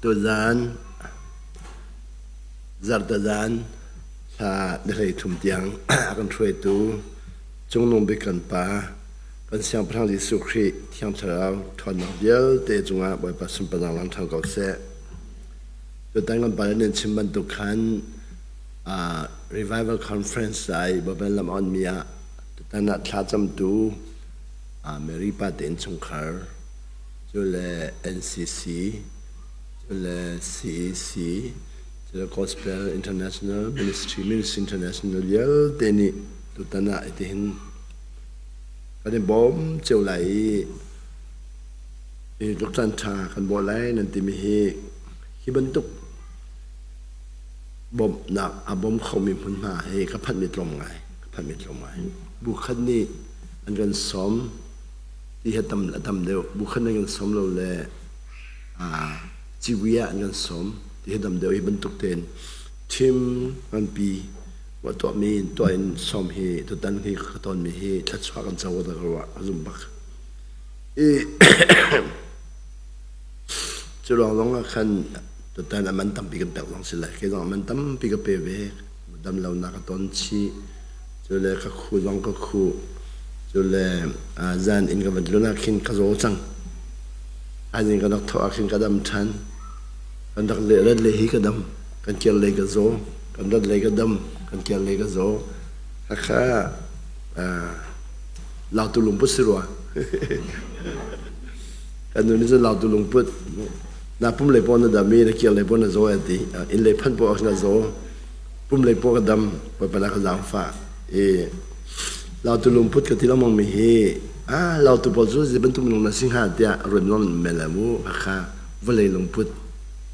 Tuzaan zarhtezaan thla ni 13 tiang a kan hruaitu Cungnung Bik kan Pa, kan Siangpahrang Jesuh Khrih Thiang Thlarau ṭhawnnak vialte cungah Bawipa sunparnak lang ṭhan ko seh. Tutan kan pa nih nan chim bantuk khan uh, Revival Conference ai Bawipa lam a onmi ah tutan ah thlacamtu uh, Mary pa te innchungkhar cu le NCC cu le CEC cu le Gospel International Ministry Ministry International vialte nih tutan ah itihin kan i bawm cio lai i hi tluk caan ṭha kan bawh lai nan timi hi hi bantuk bawmhnak a bawm khomi hmunhma hi ka phanhmi tlawm ngai ka phanhmi tlawm ngai bu khat nih an kan sawm ti hi tam a tam deuh bu khat nih an kan sawm lo le civui ah an kan sawm ti hi tam deuh hi bantuk tein thim nganpi wa tuahmi tuah in sawm hi tutan hi ka tonmi hi thluachuah kan co ka ruah ka zum bak i cu ruang zong ah khan tutan a man tampi kan pek zong si lai kei zong a man tampi ka pe ve dam lonak ka ton chih cu le ka khu zong ka khu cu le zan inn ka van tlun ah khin ka zaw cang thaizing ka rak thawh ah khin ka dam ṭhan kan rak le rat le hi ka dam kan kir lei ka zaw kan rat lei ka dam kan kir lei ka zaw hakha Lautu lungput si rua. Kan nu nih cun lautu lungput na pum lei paw na dam i na kir lei paw na zaw a ti. Inn lei phanh paw na zaw. Pum lei paw ka dam, Bawipa na ka zaangfah. I lautu lungput ka ti lengmang mi hi ah lautu pawl cu zei bantuk minung na si hnga tiah ruat nuam men lai mu. Hakha vawlei lungput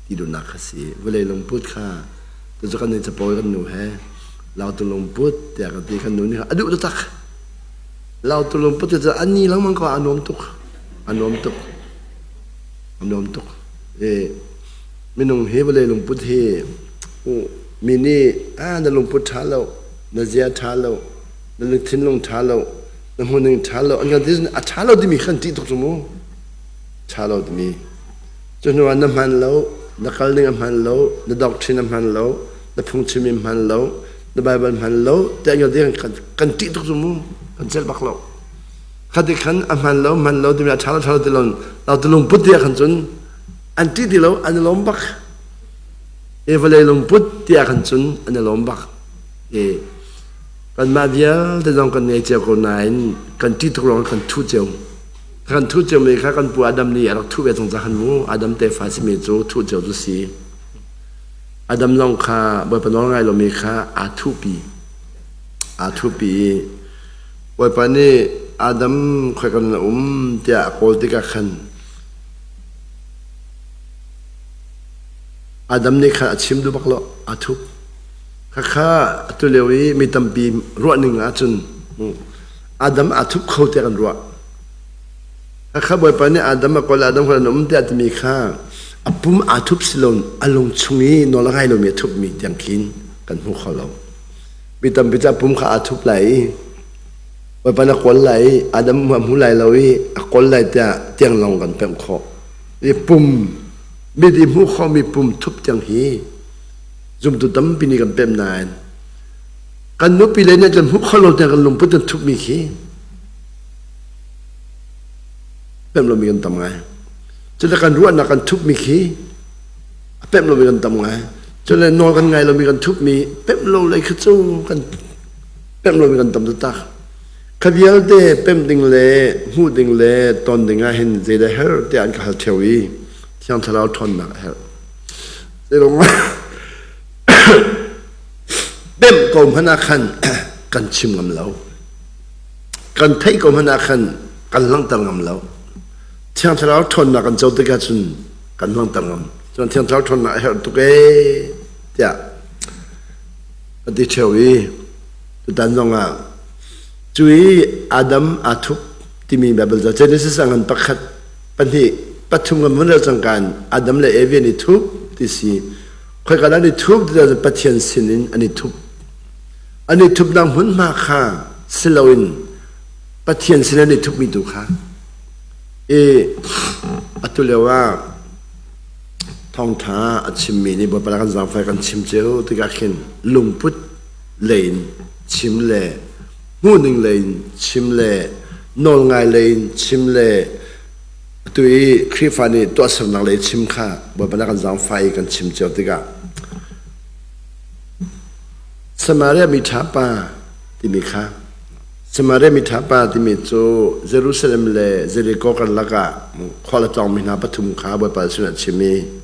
ti duhnak kha si. Vawlei lungput kha cucu kan nih capo kan nu he lautu lungput tiah ka ti kan nu nih a duh taktak. Lautu lungput cu an ni lengmang ko a nuam tuk. A nuam tuk. A nuam tuk. I minung hi vawlei lungput hi mi nih ah na lungput ṭha lo, na zia ṭha lo, na thinlung ṭha lo, na hmuhning ṭha lo, an kan ti a ṭha lo timi khan ṭih tuk cu mu. Ṭha lo timi. Cu hnu ah na hman lo, na kal ning a hman lo, na doctrine a hman lo, na phungchim i hman lo, na Bible hman lo tiah kan ti kan kan ṭih tuk cu mu kan celh bak lo khati khan a hman lo hman lo timi a ṭha lo ṭha lo ti lo lautu lungput tiah khan cun an ṭih ti lo an i lawm bak e vawlei lungput tiah khan cun an i lawm bak e kanmah vialte zong kan ngei cio ko nain kan ṭih tuk ruangah kan thu cio kan thu cio mi kha kan pu Adam nih a rak thuh ve cang ca khan mu Adam tefa simi cu thuh cio cu si Adam zong kha Bawipa nawl ngai lomi kha aa thuhpi. Aa thuhpi i Bawipa nih Adam khoika na um tiah a kawl tikah khan Adam nih khan a chim duh bak lo, aa thup. Khakha atu lio i mi tampi ruahning ahcun Adam aa thup kho tiah kan ruah. Khakha Bawipa nih Adam a kawl Adam kha na um tiah timi kha a pum aa thup si lo a lung chung i nawl a ngai lomi a thupmi tiang khin kan hmu kho lo. Mi tampi cu a pum kha aa thup lai i Bawipa na kawl lai i Adam a hmu lai lo i a kawl lai tiah tiang lawng kan pemh khawh. I pum mit i hmuh khawhmi pum thup tiang hi zumtu tampi nih kan pemh nain kan nupi le nih kan hmuh kho lo tiang kan lungput kan thupmi khi pemh lomi kan tam ngai. Cule kan ruahnak kan thupmi khi a pemh lomi kan tam ngai. Cule nawl kan ngai lomi kan thupmi pemh lo lei kha cu kan pemh lomi kan tam taktak. Kha vialte pemh ding le hmuh ding le ton ding ah hin zeidah herh tiah an ka hal ṭheo i Thiang Thlarau ṭhawnnak a herh. Zeirong pemh ko hmanh ah khan kan chim ngam lo. Kan theih ko hmanh ah khan kan langhter ngam lo. Thiang Thlarau ṭhawnnak kan co tikah cun kan langhter ngam. Cun Thiang Thlarau ṭhawnnak a herh tuk ee tiah ka ti ṭheo i tutan zong ah cu i Adam aa thup timi Bible ca Genesis ah ngan pakhat pahnih pathum kan vun rel cang kan Adam le Evi an i thup ti si khoika dah an i thup ti cun Pathian sinin an i thup an i thupnak hmunhma kha si loin Pathian sin an i thupmi tu kha i atu lio ah. Thawngṭha a chimmi nih Bawipa kan zaangfah kan chim cio tikah khin lungput lei in chim le hmuhning lei in chim le nawlngai lei in chim le atu i Khrihfa nih tuahsernak lei chim kha Bawipa na kan zaangfah i kan chim cio tikah Samaria mi ṭha pa timi kha Samaria mi ṭha pa timi cu Jerusalem le Jeriko karlak ah khual a tlawngmi hna pathum kha Bawipa sinah a chim i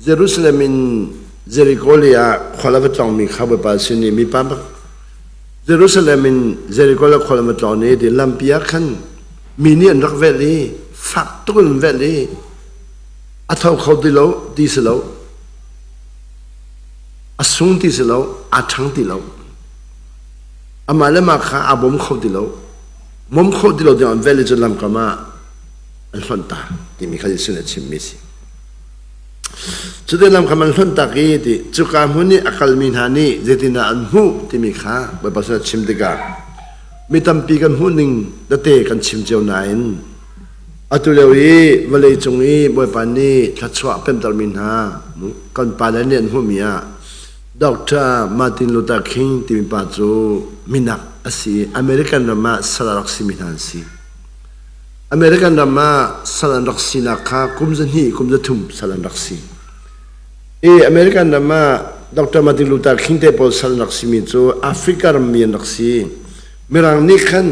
Jerusalem in Jeriko lei ah khual a va tlawngmi kha Bawipa sin i mipa Jerusalem in Jeriko le khual an va tlawn i ti lampi ah khan mi nih an rak velh i fak tuk in an velh i a tho kho ti lo ti si lo a sung ti si lo aa ṭhang ti lo. Amah le mah kha aa bawm kho ti lo. Bawm kho ti lo tiang an vel i cun lamkam ah an hlonh ta timi kha Jesuh nih a chimmi a si. Cuti lamkam an hlonh tak i ti cuka hmun i a kalmi hna nih zeitindah an hmuh timi kha Bawipa sin a chim tikah mi tampi kan hmuh ning tete kan chim cio nain atu lio i vawlei cung i Bawipa nih thluachuah pemtermi hna kan pale nih an hmuhmi ah Doctor Martin Luther King timi pa cu minak a si i American ram ah sal a rak simi hna an si. American ram ah sal an rak sinak kha kum zahnih kum zathum sal an rak si. I American ram ah Dr. Martin Luther King te pawl sal an rak simi cu Africa rammi an rak si. Mirang nih khan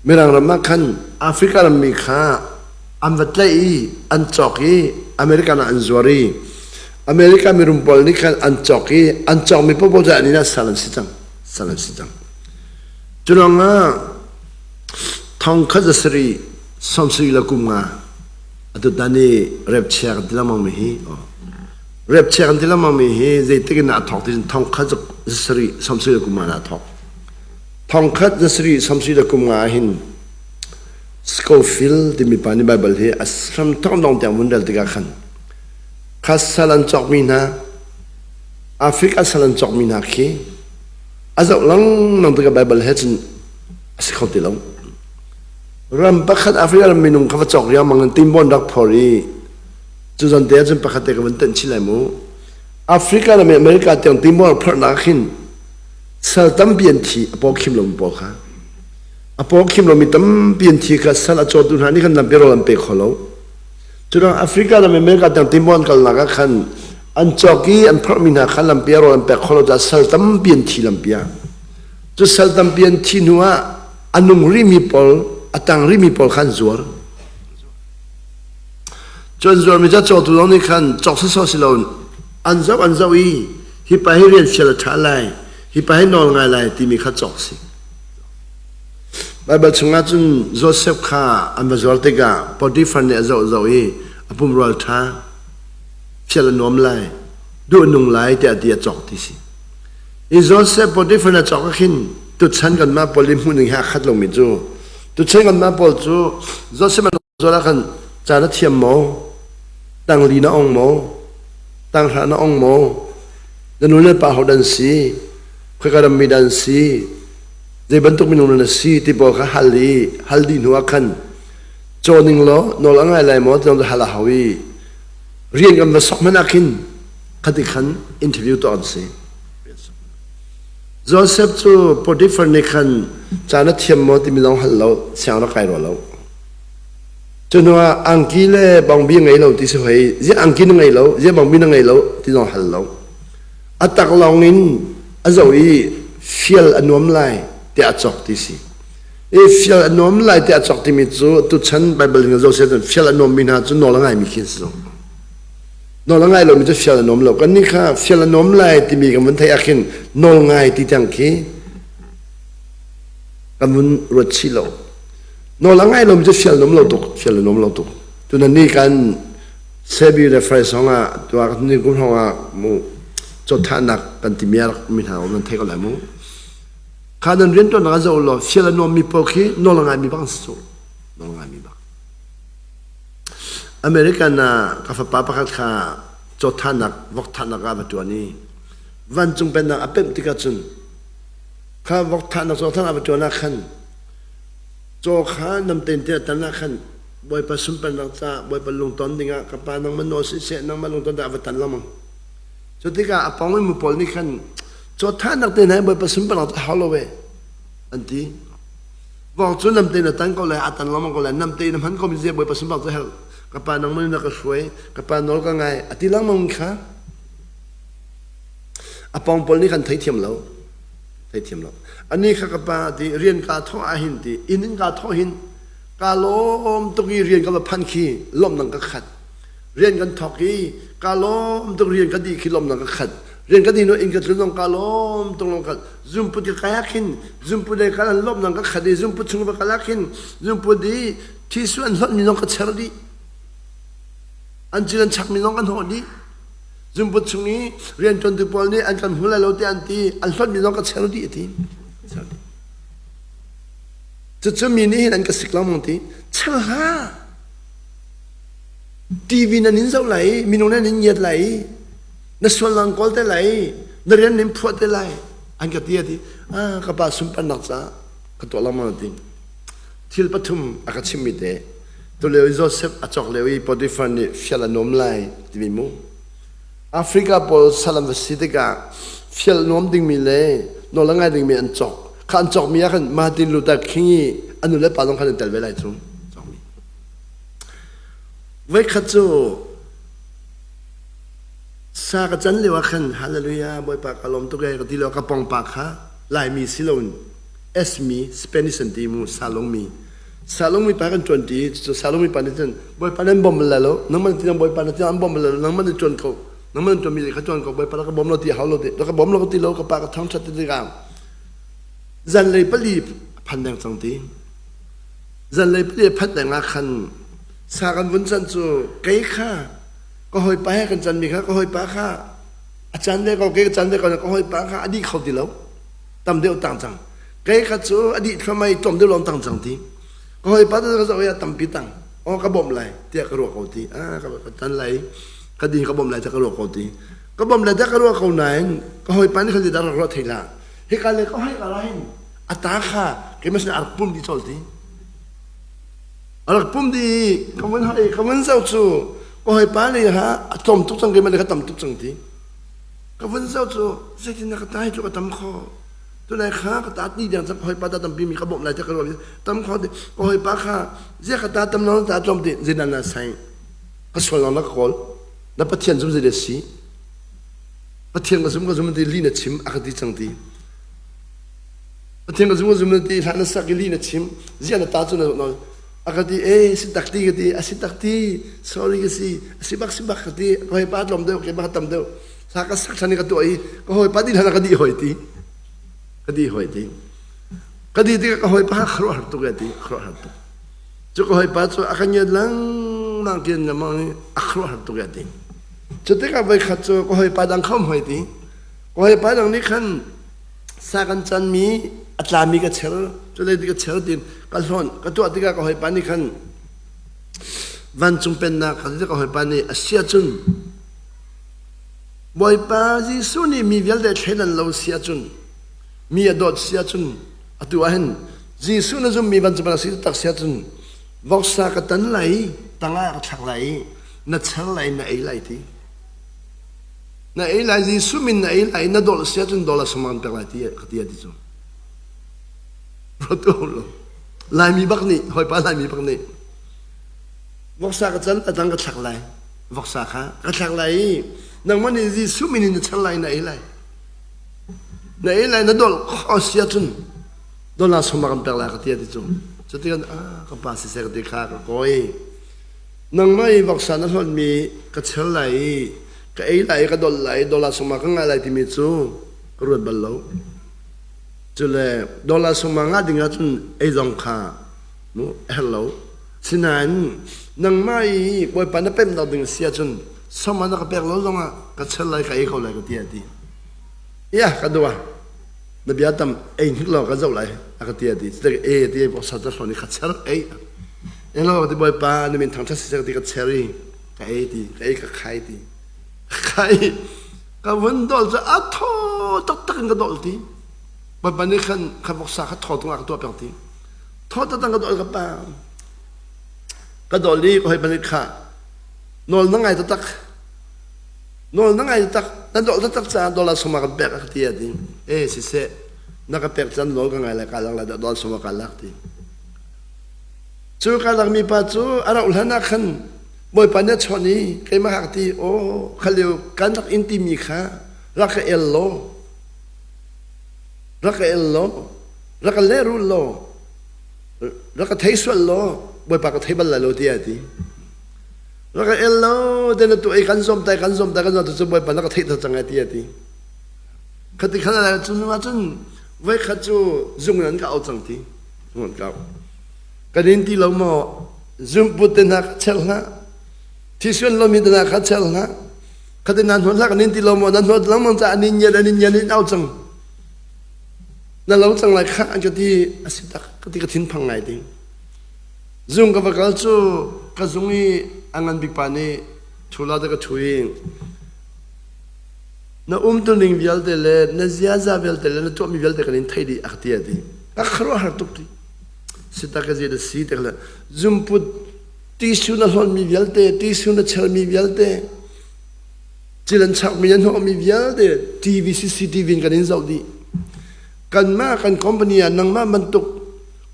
Mirang ram ah khan Africa rammi kha an va tlaih i an cawk i American ah an zuar i America mirum pawl nih khan an cawk i an cawkmi paohpaoh cu an inn ah sal an si cang sal an si cang. Cu ruangah thongkhat zasarih sawmsarih le kum nga atu tan i rep chia kan ti lengmang mi hi rep chia kan ti lengmang mi hi zeitik in a thawk ti thongkhat zasarih sawmsarih le kum nga a thawk. Thongkhat zasarih sawmsarih le kum nga hin Scofield timi pa nih Baibal hi a hramthawk dong tiang vun rel tikah khan kha sal an cawkmi hna Africa sal an cawkmi hna khi a zoh lengmang tikah Baibal he cun a si kho ti lo. Ram pakhat Africa ram minung kha va cawk riangmang in tinbawn rak phor i cu zan te ahcun pakhat te ka vun tenh chih lai mu. Africa ram i America tiang tinbawn phorhnak khin sal tampi an thi a paw khim lomi pawl kha. A paw khim lomi tampi an thi kha sal a cawtu hna nih khan lampi rawl an pe kho lo. Curuang Africa ram America tiang timaw an kalnak ah khan an cawk i an phorhmi hna kha lampi ah rawl an pek kho lo caah sal tampi an thi lampi ah. Cu sal tampi an thi hnu ah a nung rihmi pawl a tang rihmi pawl kha an zuar. Cu an zuarmi cu a cawtu zong nih khan cawk sawsawh si loin an zoh an zoh i hi pa hi rian fial a ṭha lai, hi pa hi nawl ngai lai timi kha cawk si. Baibal chungah cun Josef kha an va zuar tikah Potifar nih a zoh zoh i a pumrual ṭha, fial a nuam lai, duh a nung lai tiah ti a cawk ti si. I Josef Potifar nih a cawk ah khin tuchan kanmah pawl i hmuhning he aa khat lomi cu tuchan kanmah pawl cu Josef an zuar ah khan ca na thiam maw? Tangli na ong maw? Tanghra na ong maw? Na nu le pa ho dan si? Khoika rammi dan si? Zei bantuk minung na si ti pawl kha hal i hal dih hnu ah khan caw ning law nawl a ngai lai maw ti hal a hau i rian kan va sok hmanh ah khin khati khan interview tuah an si. Joseph cu Potiphar nih khan ca na thiam maw timi zong hal lo siang rak kai rua lo. Cu hnu ah angki le bawngbi ngei lo ti si hoi ziah angki na ngei lo ziah bawngbi na ngei lo ti zong hal lo. A tak lawng in a zoh i fial a nuam lai tiah a cawk ti si. I fial a nuam lai tiah a cawk timi cu tuchan Baibal in zoh sian fial a nuammi hna cu nawl a ngaimi khi an si zong. Nawl a ngai lomi cu fial a nuam lo. Kannih kha fial a nuam lai timi kan vun theih ah khin nawl ngai ti tiang khi kan vun ruat chih lo. Nawl a ngai lomi cu fial nuam lo tuk, fial a nuam lo tuk. Tunan ni kan Sebi le Faisong ah tuah ni kum hrawng ah mu cawthahnak kan timi a rak mi hna nan thei ko lai mu. Kha nan riantuannak ah zoh law fial a nuammi pawl khi nawl a ngaimi bak an si cu. Nawl a ngaimi bak. American ah ka fapa pakhat kha cawthahnak vokthahnak ah va tuan i vancung pennak a pemh tikah cun kha vokthahnak cawthahnak va tuan ah khan caw kha namten te a tan ah khan. Bawipa sunparnak caah Bawipa lungton dingah ka pa nangmah nawl siseh nangmah lungton dingah a va tan lengmang. Cu tikah a pawng in mi pawl nih khan cawtthahnak te hna hi Bawipa sunparnak cu a hau lo e an ti. Vawk cu namte in a tan ko lai, a tan lengmang ko lai, namte in a hman ko mi zia Bawipa sunparnak cu a herh. Ka pa nangmah nih na ka hruai, ka pa nawl ka ngai a ti lengmang kha a pawng pawl nih khan theithiam lo. Theithiam lo. Ani kha ka pa ti rian kaa thawh ahhin ti inn in kaa thawh hin Kaa lawm tuk i rian ka va phan khi lawmnak ka khat. Rian kan thawk i kaa lawm tuk rian ka dih khi lawmnak ka khat. Rian ka dih hnu inn ka tlun zong kaa lawm tuk lawm khat. Zunput ka kai ah khin zunput lei kal an lawmnak ka khat i zunput chung va kal ah khin zunput i thisu an hlonhmi zong ka cher dih. An cil an chakmi zong kan hnawh dih. Zunput chung i rianṭuantu pawl nih an kan hmu lai lo tiah an ti, an hlonhmi zong ka cher dih a ti. Cher dih. Cucu mi nih hin an ka sik lengmang ti. Chel hlah. TV nan in zoh lai i minung nan in ngiat lai i na sual nan kawl te lai i na rian nin phuah te lai an ka ti a ti. Ah ka pa sunparnak caah ka tuah lengmang a ti. Thil pathum a ka chimmi te. Tulio i Joseph a cawk lio i Potiphar nih fial a nuam lai timi mu. Africa pawl sal an va si tikah fial nuam dingmi le nawl a ngai dingmi an cawk. Kha an cawkmi ah khan Martin Luther King i a nu le pa zong khan an tel ve lai cu. Cawkmi. Voikhat cu sa ka can lio ah khan hallelujah Bawipa ka lawm tuk ee ka ti lio ka pongpa kha Laimi si loin Esmi Spanish an ti mu Salongmi Salongmi pa kan ṭuan ṭi cu Salongmi pa nih cun Bawipa nan bawm bal lai lo nangmah ti Bawipa na ti an bawm bal lai lo nangmah na ṭuan ko nangmah na ṭuanmi kha ṭuan ko Bawipa ka bawm lo ti hau lo ti ka bawm lo ka ti lo ka pa ka thangṭhat ti tikah zanlei pali phan deng cang ti zanlei pali phat deng ah khan sa kan vun can cu kei kha ka hawipa he kan canmi kha ka hawipa kha a can ve ko kei ka can ve ko ka hawipa kha a dih kho ti lo tam deuh tang cang kei kha cu a dih thluahmah i tlawm deuh lawng tang cang ti ka hawipa cu ka zoh i a tampi tang aw ka bawmh lai tiah ka ruah ko ti ah ka tan lai ka din ka bawmh lai tiah ka ruah ko ti ka bawmh lai tiah ka ruah ko nain ka hawipa nih khan zeidah rak ruah thei hlah hika le ka hoi ka hin a ta kha keimah sinah a rak pum dih colh ti a rak pum dih ka vun hoi ka vun zoh cu ka hawipa nih ha a tlawm tuk cang keimah le ka tam tuk cang ti Ka vun zoh cu zeitin dah ka ta hi cu ka tam kho. Tunai kha ka ta ni deng cang ka hawipa ta tampi mi ka bawmh lai tiah ka ruah tam kho ti ka hawipa kha zia ka ta tam lo ta tlawm ti zeidah na sai ka sual na ka kawl na Pathian zum zei si Pathian ka zum ka zum ti li na chim a ka ti cang ti Pathian ka zum ka zum ti hla na sak i li na chim zia na ta cu na a ka ti e si tak ti ka ti a si tak ti sorry ka si a si bak si bak ka ti ka hawipa tlawm deuh keimah ka tam deuh sa ka sak than i ka tuah i ka hawipa dih hlan ka dih hoi ti ka dih hoi ti ka dih tikah ka hawipa kha khuaruahhar tuk ti khuaruahhar tuk cu ka hawipa cu a ka ngiat lengmang kian lengmang i a khuaruahhar tuk ti cu tikah voikhat cu ka hawipa dang kha um hoi ti ka hawipa dang nih khan sa kan canmi a tlami ka cher cu le ka cher tin ka hlawn ka tuah tikah ka hawipa nih khan vancung pennak ka ka hawipa nih a sia cun Bawipa Jesuh nih mi vialte thleidan lo si ahcun mi a dawt si ahcun atu ah hin Jesuh na zummi vancung pennak si tak si ahcun voksa ka tan lai tangah ka thlak lai na cher lai na ei lai ti Na ei lai Jesuh min na ei lai na dawlh si ahcun dawlh a sung pek lai ti ka ti ti cu. Ruat lo. Laimi bak nih hawipa Laimi bak nih voksa ka can a dang ka thlak lai voksa kha ka thlak lai i nangmah nih Jesuh min in na char lai na ei lai na ei lai na dawlh kho si ahcun dawlh sung kan pek lai ka ti ti cu cutikah ah ka pa siseh ka ti kha ka kawi Nangmah i voksa na hlonhmi ka chel lai i ka ei lai i ka dolh lai i dollar sungma ka ngah lai timi cu ka ruat bal lo. Cule dollar sungma ngah ding ahcun ei zong kha mu a herh lo. Sinain nangmah i Bawipa na pemnak ding si ahcun sawma na ka pek lo zongah ka chel lai ka ei ko lai ka ti a ti. Ia ka dua. Na bia tam ei hnik law ka zoh lai a ka ti a ti. Cutik e ti voksa ca hlawn i ka cher ei. Elo ti Bawipa na min thangṭhat siseh ti ka cher i ka ei ti ka ei ka khai ti ka khai ka vun dol cu a thaw taktak in ka dol ti Bawipa nih khan kha voksa kha thaw tungah ka tuah piak ti thaw taktak ka dol ka pa ka Ka dol i ka hoi panih kha nawl na ngai taktak nawl na ngai taktak na dol taktak caah dollar sawma kan pek a ka ti a ti. E siseh na ka pek caan nawl ka ngai lai ka lak lai dollar sawma ka lak ti. Cu ka lakmi pa cu a rauh hlan ah khan Bawipa nih a chawnh i keimah kha ka ti aw kha lio kan rak in timi kha rak ka el law rak ka el law rak ka lehrul law rak ka thei sual law Bawipa ka thei bal lai lo tiah a ti. Rak ka el lo te na tuah i kan zuam tai kan zuam tai kan zuam cu Bawipa na ka theih cang ai ti a ti. Khati khan lai cun cun voikhat cu zung in an ka au cang ti. Zung an ka au. Kan in ti lo maw zumhput te hna kha chel hlah. Thisuan lomi te hna kha chel hlah. Khati nan hnuan hlah kan in ti lo maw nan hnuan lengmang caah an in ngiat an in ngiat in au cang. Na lo cang lai khah an ka ti a si tak ka ti ka thinphang ngai ding. Zung ka va kal cu ka zung i a ngan bik pa nih thu la te ka thu i na umtuning vialte le na ziaza vialte le na tuahmi vialte kan in theih dih a ka ti a ti. Ka khuaruahhar tuk ti. Sita ka zi da si te le zumput tisu na hlonmi vialte tisu na chelmi vialte Cil an chakmi an hnawhmi vialte TV CCTV in kan in zoh dih. Kanmah kan company ah nangmah bantuk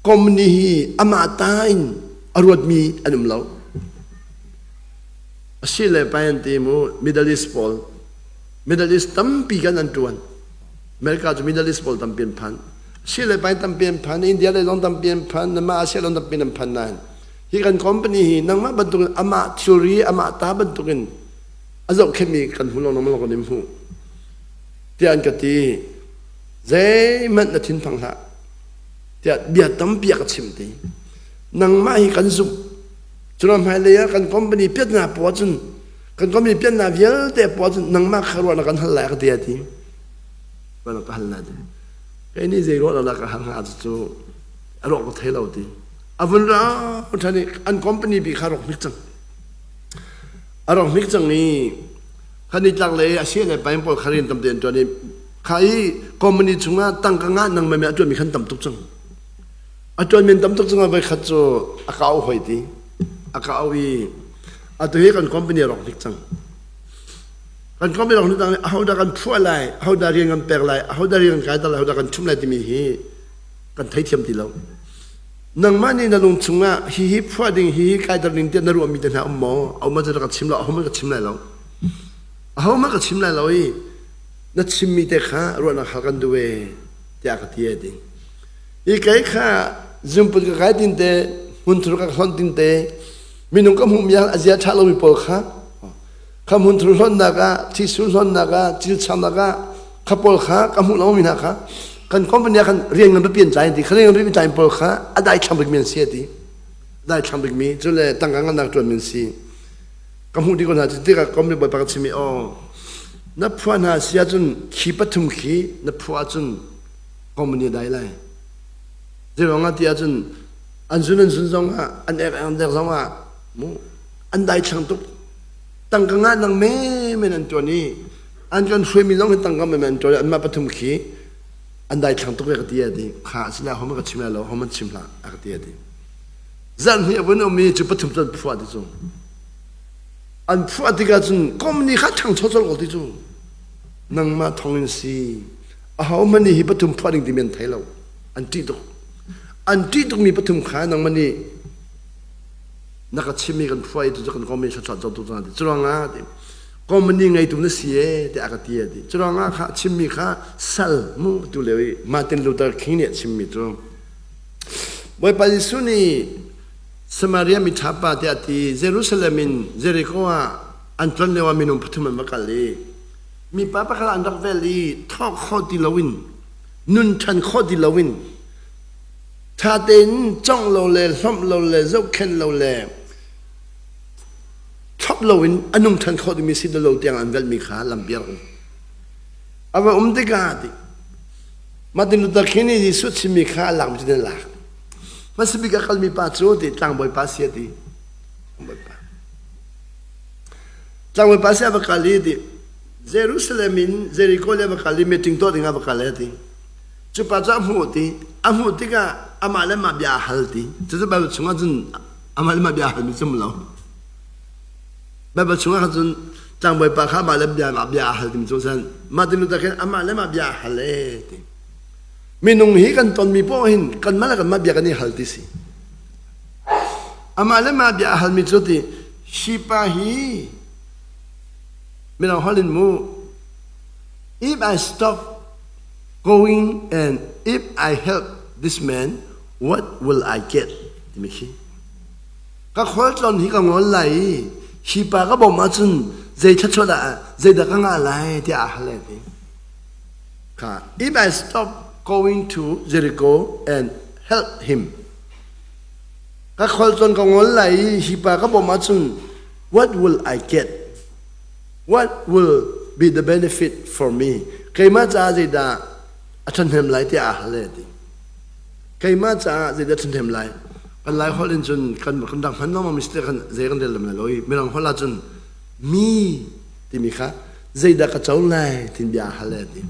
company hi amah ta in a ruatmi an um lo. Asi le pai an ti mu Middle East pawl Middle East tampi kan an tuan. America cu Middle East pawl tampi an phan. Si le pai tampi an phan, India lei zong tampi an phan, nama Asia long tampi an phan nain hi kan company hi nangmah bantukin amah thilri amah ta bantukin a zohkhenhmi kan hmu lo nang kan in hmuh tiah an ka ti zeihmanh na thinphang hlah tiah bia tampi a ka chimh ti nangmah hi kan zumh cun hmailei ah kan company piatna poah cun kan company piatna vialte poah cun nangmah kha ruah na kan hal lai ka ti a ti ruah na ka hal lai ti kei nih zei ruah na ka hal hnga cu a ruah ka thei lo ti a vun ra ṭhan i an company bi kha rawk hnik cang A rak hnik cang i kha nitlak lei a sia le pain pawl kha rian tamte an ṭuan i kha i company chungah tangka ngah nang meme a ṭuanmi khan tam tuk cang. A ṭuanmi an tam tuk cang voi khat cu a ka au hoi ti. A ka au i atu hi kan company a rawk hnik cang. Kan company rawk hnik cang ahodah kan phuah lai, ahodah rian kan pek lai, ahodah rian kan kaiter lai, ahodah kan ṭhumh lai timi hi kan theithiam ti lo. Nangmah nih na lung chungah hihi phuah ding, hihi kaiter ding tiah na ruahmi te hna um maw? A um ahcun ka chim lo, ahohmanh ka chim lai lo. Ahohmanh ka chim lai lo i na chimmi te kha ruahnak hal kan duh ee tiah ka ti ai ding. Hi kei kha zumput ka kai tin te, hmunthur ka hlonh tin te, minung ka hmuhmi ah a zia ṭha lomi pawl kha kha hmunthur hlonhnak ah thisul hlonhnak ah cilchamnak ah kha pawl kha ka hmuh lomi hna kha kan company ah khan rian ngan biapi an tlai ti kha rian ngan biapi tlai pawl kha a daithlang bikmi an si ti daithlang bikmi cu le tangka ngannak ṭuanmi an si ka hmuh dih ko hna tikah company bawipa ka chim i aw na phuah hna si ahcun khi pathum khi na phuah ahcun company a dai lai zeiruangah ti ahcun an zun an zun zong ah an ek an ek zong ah mu an daithlang tuk tangka ngah nang men an tuan i an kan hruaimi zong hi tangka men an tuan i anmah pathum khi an daithlang tuk ve ka ti a ti kha asina hom ka chim lai lo hom an chim hlah a ka ti a ti zarh hnih a vun um i cu pathum cu an phuah ti cu an phuah tikah cun company kha ṭhangcho colh ko ti cu nangmah thong in si ahohmanh nih hi pathum phuah ding timi an thei lo an ṭih tuk an ṭih tukmi pathum kha nangmah nih na ka chimmi kan phuah i tucu kan company thluachuah cotu cang ti curuangah ti company ngeitu na si e tiah a ka ti a ti curuangah kha chimmi kha sal mu tu lio i Martin Luther King nih a chimmi cu Bawipa Jesuh nih Samaria miṭha pa tiah a ti Jerusalem in Jericho ah an tlon lio ah minung pathum an va kal i mipa pakhat an rak vel i thawk khawh ti loin nun ṭhan khawh ti loin Ṭha tein congh lo le hlawmh lo le zohkhenh lo le thlop loin a nung ṭhan khawh dingmi si lo tiang an velhmi kha lampi a rak um. A va um tikah ti Martin Luther King nih Jesuh chimmi kha a lakmi cu a lak. Hmasa bik a kalmi pa cu ti tlangbawi pa si a ti. Tlangbawi pa. Tlangbawi pa si a va kal i ti Jerusalem in Jericho le a va kal i meeting tuah ding ah va kal a ti. Cu pa cu a hmuh ti a hmuh tikah amah le mah bia a hal ti. Cucu Bible chungah cun Amah le mah bia halmi zum lo. Baibal chungah khan cun tlangbawi pa kha amah le bia mah bia a hal timi cu san Martin Luther khin amah le mah bia a hal ee ti. Minung hi kan tonmi poah hin kanmah le kanmah bia kan i hal ti si. Amah le mah bia a halmi cu ti hi pa hi mirang holh in mu if I stop going and if I help this man what will I get timi khi ka khualtlawn hi ka ngol lai i hi pa ka bawmh ahcun zei thluachuah dah zeidah ka ngah lai tiah a hal ti kha if I stop going to Jericho and help him ka khualtlawn ka ngol lai i hi pa ka bawmh ahcun what will I get what will be the benefit for me keimah caah zeidah a ṭhahnem lai tiah a hal ti keimah caah zeidah ṭhahnem lai kan lai holh in cun kan kan rak hman lengmang mi si kan zei kan rel lem lai lo i mirang holh ah cun mi timi kha zeidah ka co lai tin bia a hal ti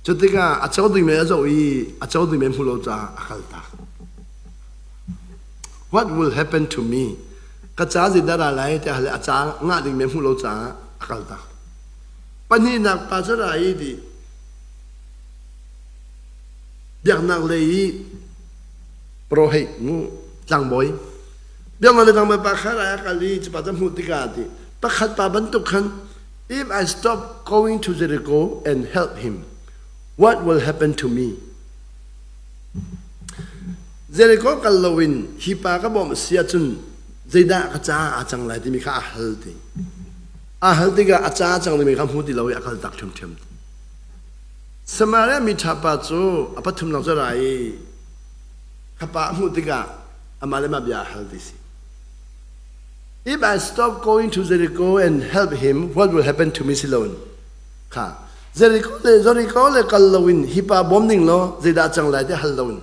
cu tikah a co ding mi a zoh i a co ding mi hmu lo caah a kal tak what will happen to me ka ca zeidah ra lai tiah hal a ca ngah ding mi hmu lo caah a kal tak pahnihnak pa cu ra i ti biaknak lei i prohei mu tlangbawi biaknak lei tlangbawi pa kha rai a kal i cupa cu hmuh tikah ti pakhat pa bantuk khan if I stop going to Jericho and help him what will happen to me Jericho kal loin hi pa ka bawmh si ahcun zeidah ka caah aa cang lai timi kha a hal ti a hal tikah a ca cang timi kha hmu ti lo i a kal tak ṭhiamṭhiam Samaria mi ṭha pa cu a pathumnak cu a ra i kha pa a hmuh tikah amah le mah bia a hal ti si. If I stop going to Jericho and help him, what will happen to me si loin? Kha Jericho le Jericho le kal loin hi pa bawm ning law zeidah cang lai ti hal loin.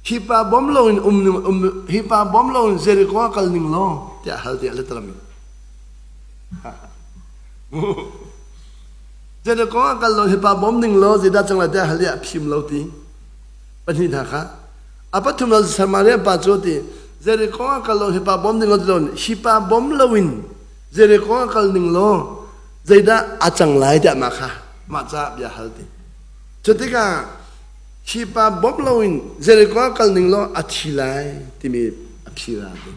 Hi pa bawm loin um um hi pa bawm loin Jericho ah kal ning law tiah hal tiah letalam in. Jericho ah kal lo hi pa bawm ning law zeidah cang lai tiah hal i a phim lo ti. Pahnih hna kha. A pathum lo Samaria pa cu ti Jericho ah kal lo hi pa bawm ning law ti lo hi pa bawm loin Jericho ah kal ning law zeidah a cang lai tiah mah kha mah ca bia hal ti. Cu tikah hi pa bawm loin Jericho ah kal ning law a thi lai timi a phi ra ti.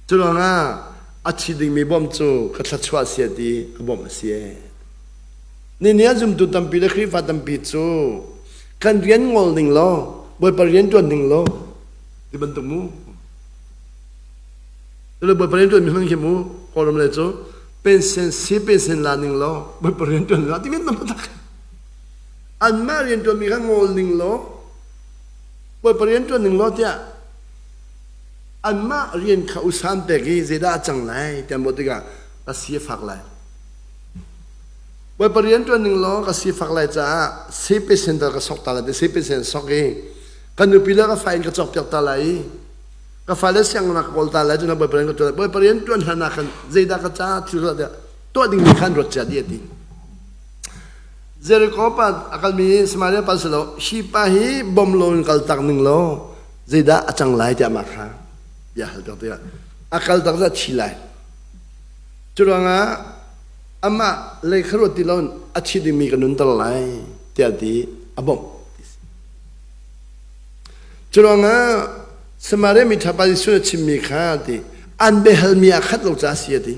Cu ruangah a thi dingmi bawmh cu ka thluachuah si a ti a bawmh a si ee. Nini ah zumtu tampi le Khrihfa tampi cu kan rian ngol ning law Bawipa rian ṭuan ning law ti bantuk mu. Tule Bawipa rian ṭuan mi hmang khi mu Kawlram le cu pension si pension la ning law Bawipa rian ṭuan la ti men tak. Anmah rian ṭuan mi kha ngol ning law Bawipa rian ṭuan ning law tiah anmah rian kha usan pek i zeidah a cang lai tiah maw tikah ka si a fak lai. Bawipa rian ṭuan ning law ka si fak lai caah CP center ka sok ta lai ti CP center sok i ka nupi le ka fa in ka cawkpiak ta lai i ka fale sianginn ka kawl ta lai cun Bawipa rian ka ṭuan Bawipa rian ṭuan hlan ah khan zeidah ka caah thil tuah tuah dingmi khan ruat cia dih a ti. Jericho pa a kalmi Samaria pa si lo hi pa hi bom lo in kal tak ning law zeidah a cang lai tiah mah kha bia hal piak tikah a kal tak zat thi lai cu ruangah amah lei kha ruat ti loin a thi dingmi ka nunter lai tiah ti a bawmh cu ruangah Samaria mi ṭha pa Jesuh nih a chimmi kha ti an biahalmi ah khat lo ca si a ti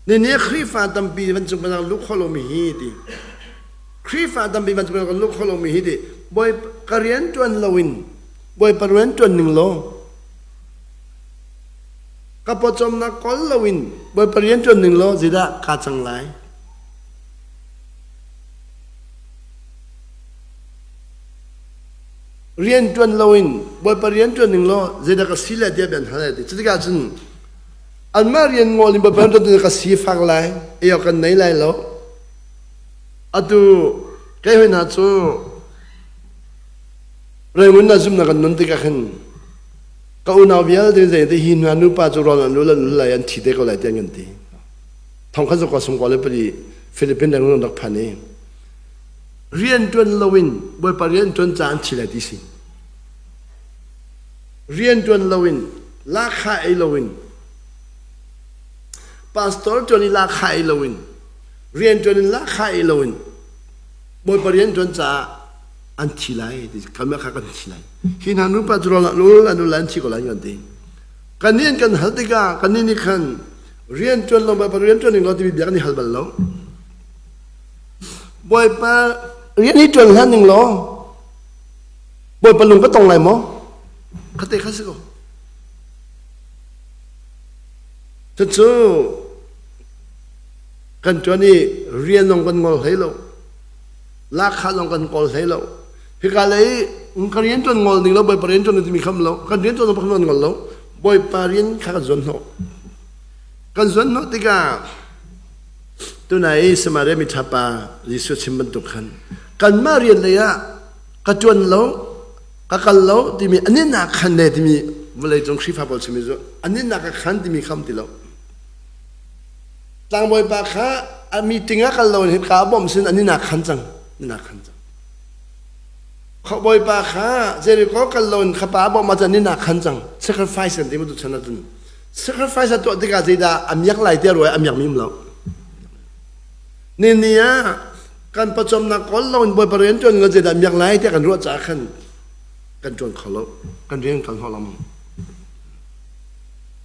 Nini Khrihfa tampi vancung pennak luh kho lomi hi ti Khrihfa tampi vancung pennak luh kho lomi hi ti Bawi ka rian ṭuan loin Bawipa rian ṭuan ning law ka pawcawmnak kawl loin Bawipa rian ṭuan ning law zeidah kaa cang lai? Rian ṭuan loin Bawipa rian ṭuan ning law zeidah ka si lai tiah bian hal ai ti. Cutikah cun anmah rian ngol in Bawipa rian ṭuan ka sifak lai, ei awk kan nei lai lo. Atu kei hoi hna cu Raymond na zumnak kan nun tikah khan ka unau vialte zei te hi hna nupa cu rawl an ul an ul lai an thi te ko lai tiah an kan ti. Thong khat zakua sungkua le pali Philippine reng rak phan i rian ṭuan loin Bawipa rian ṭuan ca an thi lai ti si. Rianṭuan loin lahkhah ei loin pastor ṭuan i lahkhah ei loin rianṭuan in lahkhah ei loin Bawipa rianṭuan caah an thi lai ti kan kha kan thi lai. Hi hna nupa cu rawl an ul an thi ko lai kan ti. Kannih an kan hal tikah kannih nih khan rianṭuan lo Bawipa rianṭuan ning law timi bia kan i hal bal lo. Bawipa rian hi ṭuan hlan ning law Bawipa lung ka tong lai maw? Khate kha si ko. Cucu kan ṭuan i rian zong kan ngol hlei lo. Lahkhah zong kan kawl hlei lo. Hika lei ka rian ṭuan ngol ning lo Bawipa rian ṭuan timi kham lo. Kan rian ṭuan zong pakhat ngol lo. Bawipa rian kha kan zuan hnawh. Kan zuan hnawh tikah tunai Samaria miṭha pa Jesuh chim bantuk khan kanmah rian lei ah ka ṭuan lo ka kal lo timi anin ah khan ne timi vawleicung Khrihfa pawl chimmi cu anin ah ka khan timi kham ti lo. Tlangbawi pa kha a meeting ah kal lo in ka bawmh sin anin ah khan cang anin ah khan cang. Khuabawi pa kha Jericho kal lo in kha pa bawmh ah cun anin ah khan cang. Sacrifice kan ti mu tu chan ah cun sacrifice a tuah tikah zeidah a miak lai tiah ruai a miak mi um lo. Ni ni ah kan pawcawmnak kawl lo in Bawipa rian ṭuan lo zeidah miak lai tiah kan ruah caah khan kan ṭuan kho lo kan rian kal hnawh lengmang.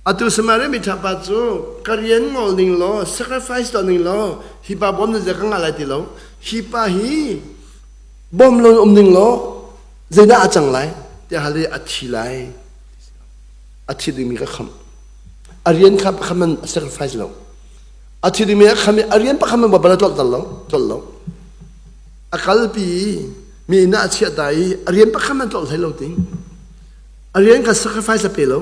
Atu Samaria miṭha pa cu ka rian ngol ning law sacrifice tuah ning law hi pa bawm na zia ka ngah lai ti lo hi pa hi bawm lo um ning law zeidah a cang lai tiah hal i a thi lai a thi dingmi ka khamh a rian kha pakhat man sacrifice lo a thi dingmi a kham i a rian pakhat man bala tlolh lo tlolh lo a kalpi mi inn ah a chiah ta i a rian pakhat man tlolh hlei lo ting a rian kha sacrifice a pe lo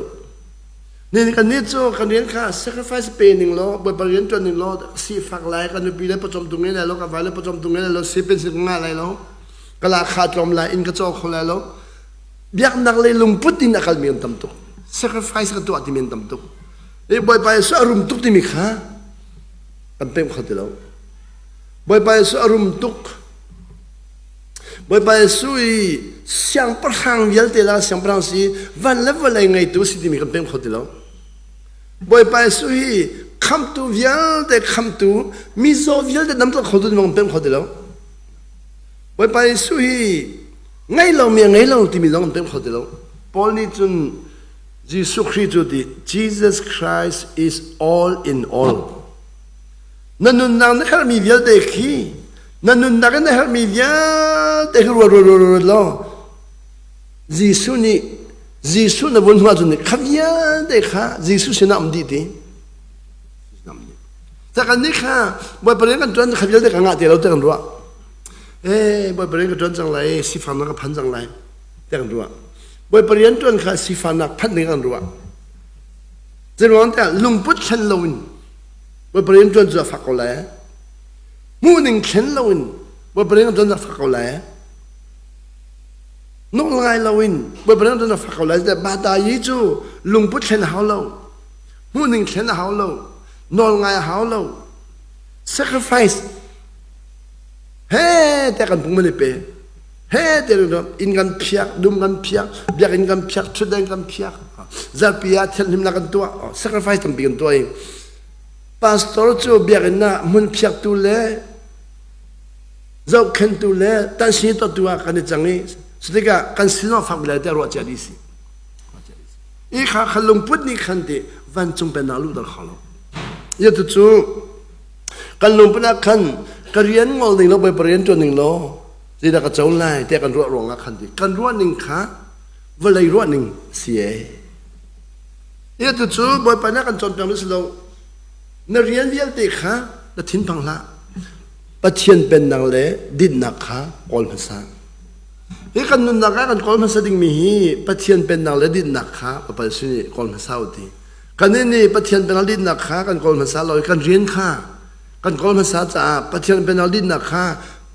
ni kan nih cu kan rian kha sacrifice pe ning law bawipa rian tuan ning law sifak lai kan nupi le pawcawm tung lai lo ka vai le pawcawm tung lai lo si pension ka ngah lai lo ka la kha tlawm lai inn ka caw kho lai lo biaknak lei lungput in a kalmi an tam tuk sacrifice ka tuah timi an tam tuk i Bawipa Jesuh a rum tuk timi kha kan pemh kho ti lo Bawipa Jesuh a rum tuk Bawipa Jesuh i siangpahrang vialte la siangpahrang si van le vawlei ngeitu si timi kan pemh kho ti lo Bawipa Jesuh hi khamtu vialte khamtu mizaw vialte damter khotu timi kan pemh kho ti lo Bawipa Jesuh hi ngei lomi a ngei lo timi zong an pemh kho ti lo. Paul nih cun Jesuh Khrih cu ti Jesus Christ is all in all. Na nunnak na herhmi vialte khi na nunnak in na herhmi vialte khi ruat ruat ruat ruat law Jesuh nih Jesuh na vun hmuh ahcun kha vialte kha Jesuh sinah um dih ti. Ca kan nih kha Bawipa rian kan ṭuan kha vialte ka ngah ti lo ti kan ruah. Eh Bawipa rian ka ṭuan cang lai, sifaknak ka phan cang lai ti kan ruah. Bawipa rian ṭuan kha sifaknak phanh ding kan ruah. Zeiruang tiah lungput thlen loin Bawipa rian ṭuan cu a fak ko lai. Hmuhning thlen loin Bawipa rian ṭuan cu a fak ko lai. Nawl ngai loin Bawipa rian ṭuan a fak ko lai. Bata yi cu lungput thlen a hau lo. Hmuhning thlen a hau lo. Nawl ngai a hau lo. Sacrifice he te kan pung man i pe. He te inn kan phiak, dum kan phiak, biakinn kan phiak, thutden kan phiak. Zarpi ah thianhlimnak kan tuah. Sacrifice tampi kan tuah i pastor cu biakinn ah hmun phiaktu le zohkhentu le tansi tuahtu ah kan i cang i cutikah kan sinah fak bilai tiah ruah cia dih si. I kha kha lungput nih khan ti vancung pennak luhter kho lo. Ya tu cu kan lungput ah khan ka rian ngol ning lo bawipa rian ṭuan ning law zeidah ka co lai tiah kan ruah ruangah khan ti kan ruah ning kha vawlei ruah ning si ee. Ya tu cu bawipa nih kan cawnpiak mi si lo na rian vialte kha na thinphang hlah Pathian pennak le dinnak kha kawl hmasa. Hi kan nunnak ah kan kawl hmasa dingmi hi Pathian pennak le dinnak kha papal sin i kawl hmasa u ti. Kan nih Pathian pennak dinnak kha kan kawl hmasa lo i kan rian kha kan kawl hmasa caah Pathian pennak dinnak kha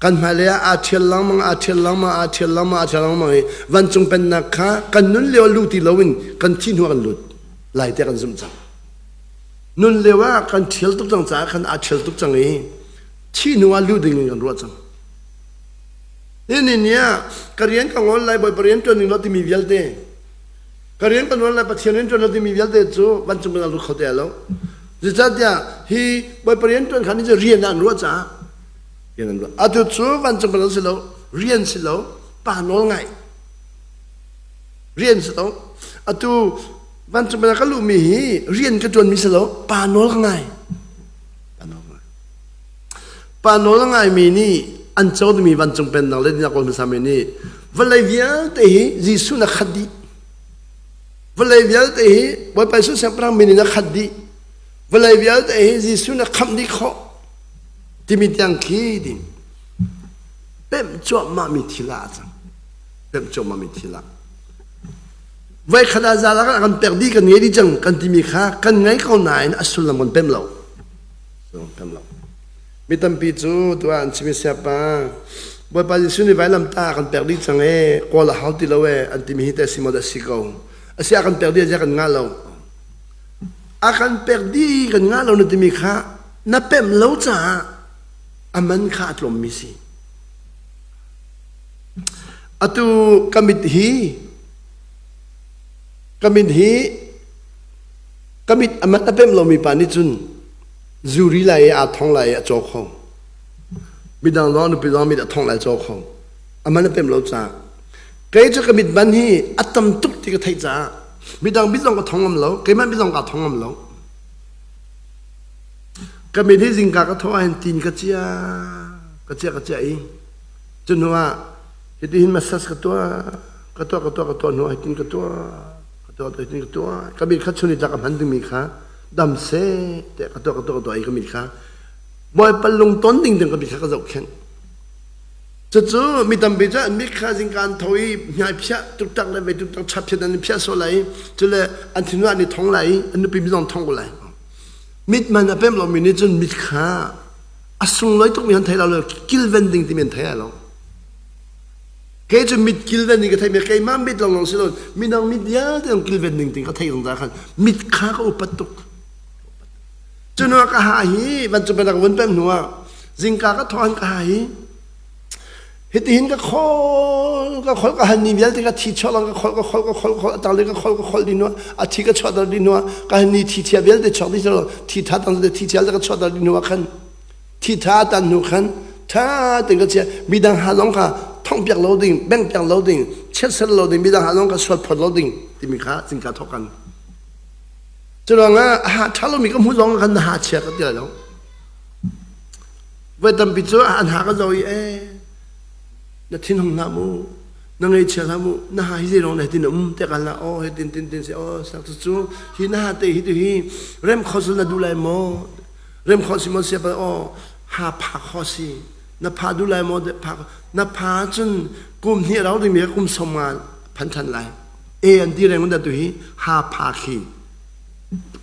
kan hmailei ah aa ṭhial lengmang, aa ṭhial lengmang, aa ṭhial lengmang, aa ṭhial lengmang i vancung pennak kha kan nun lio lut ti loin kan thih hnu ah kan lut lai tiah kan zumh cang. Nun lio ah kan ṭhial tuk cang caah khan aa ṭhial tuk cang i thih hnu ah luh ding in kan ruah cang. Hi ni ni ah ka rian ka ngol lai Bawipa rian ṭuan ning law timi vialte. Ka rian kan ṭuan le Pathian rian ṭuan lo timi vialte cu vancung kan lut kho te lo. Zeicahtiah hi Bawipa rian ṭuan kha nih cu rian ah an ruah caah rian an ruah. Atu cu vancung kan si lo, rian si lo, pa nawl ngaih. Rian si lo. Atu vancung kan ka luhmi hi rian ka ṭuanmi si lo, pa nawl ka ngai. Pa nawl ka ngai. Pa nawl a ngaimi nih an co dingmi vancung pennak le dinnak kawl hmasami nih vawlei vialte hi Jesuh na khat dih. Vawlei vialte hi Bawipa Jesuh siangpahrang min in a khat dih. Vawlei vialte hi Jesuh na khamh dih khawh timi tiang khi ding pemh cuahmahmi thil ah a cang. Pemh cuahmahmi thil ah. Voi khat ah zal ah kan pek dih kan ngei dih cang kan timi kha kan ngei ko nain a sullam kan pemh lo. Sullam pemh lo. Mi tampi cu tuah an chim i siapa Bawipa Jesuh nih vailamtah a kan pek dih cang ee, kawl a hau ti lo ee an timi hi teh si maw dah si ko. A si a kan pek dih a kan ngah lo. A kan pek dih kan ngah lo na timi kha na pemh lo caah a man kha a tlawmmi si. Atu ka mit hi ka mit hi ka mit a man a pemh lomi pa nih cun Zuri lai i aa thong lai i a caw kho. Midang zong nupi zong mit a thong lai caw kho. A man a pem lo caah. Kei cu ka mit ban hi a tam tuk ti ka theih caah midang mit zong ka thong ngam lo, keimah mit zong kaa thong ngam lo. Ka mit hi zingka ka thawh ahhin tin ka cia, ka cia ka cia i cu hnu ah hitihin massage ka tuah, ka tuah ka tuah ka tuah hnu ah hitin ka tuah, ka tuah hitin ka tuah. Ka mit kha chun i tlak a hman dingmi kha dam seh tiah ka tuah ka tuah ka tuah i ka mit kha Bawipa lungton ding ding ka mit kha ka zohkhenh. Cucu mi tampi cu an mit kha zingka an tho i hmai phiah tuktak le vei tuktak chap phiat an i phiah sawh lai i cule an thinlung an i thong lai i an nupi mi zong thong ko lai. Mit man a pem lomi nih cun mit kha a sunglawi tukmi an thei lo kilven ding timi an thei lai lo. Kei cu mit kilven ding ka theih mi keimah mit lawnglawng si lo midang mit vialte zong kilven ding ting ka theih zungzal khan mit kha ka upat tuk. Cu hnu ah ka ha hi vancung pennak vun pem hnu ah zingka ka thawh ka ha hi hitihin ka khol ka khol ka han ni vialte ka thi chuah lang ka khol ka khol ka khol khol atang ka khol ka khol di hnu a thi ka chuah dar di hnu ka han ni thi chia vialte chuak di thi tha tang thi chia ka chuah dar di hnu ah khan Thi tha tan hnu khan tha tein ka chia midang ha zong kha thong piak lo ding beng piak lo ding chiatser lo ding midang ha zong kha sual phot lo ding timi kha cingka thawk kan cu ruangah a ha tha lomi ka hmu zong khan na ha chia ka ti lai lo voi tampi cu an ha ka zo i e na thin hung hlah mu na ngei chia hlah mu na ha hi zei rong na tin um te kan la o he tin tin tin se o sak cu hi na ha te hi tu hi rem khosul na du lai maw Rem khawh si maw sia pa aw ha pha kho si na pha du lai maw pha na pha cun kum hnih rau ding mi kum som nga phan than lai e an ti reng da tu hi ha pha khi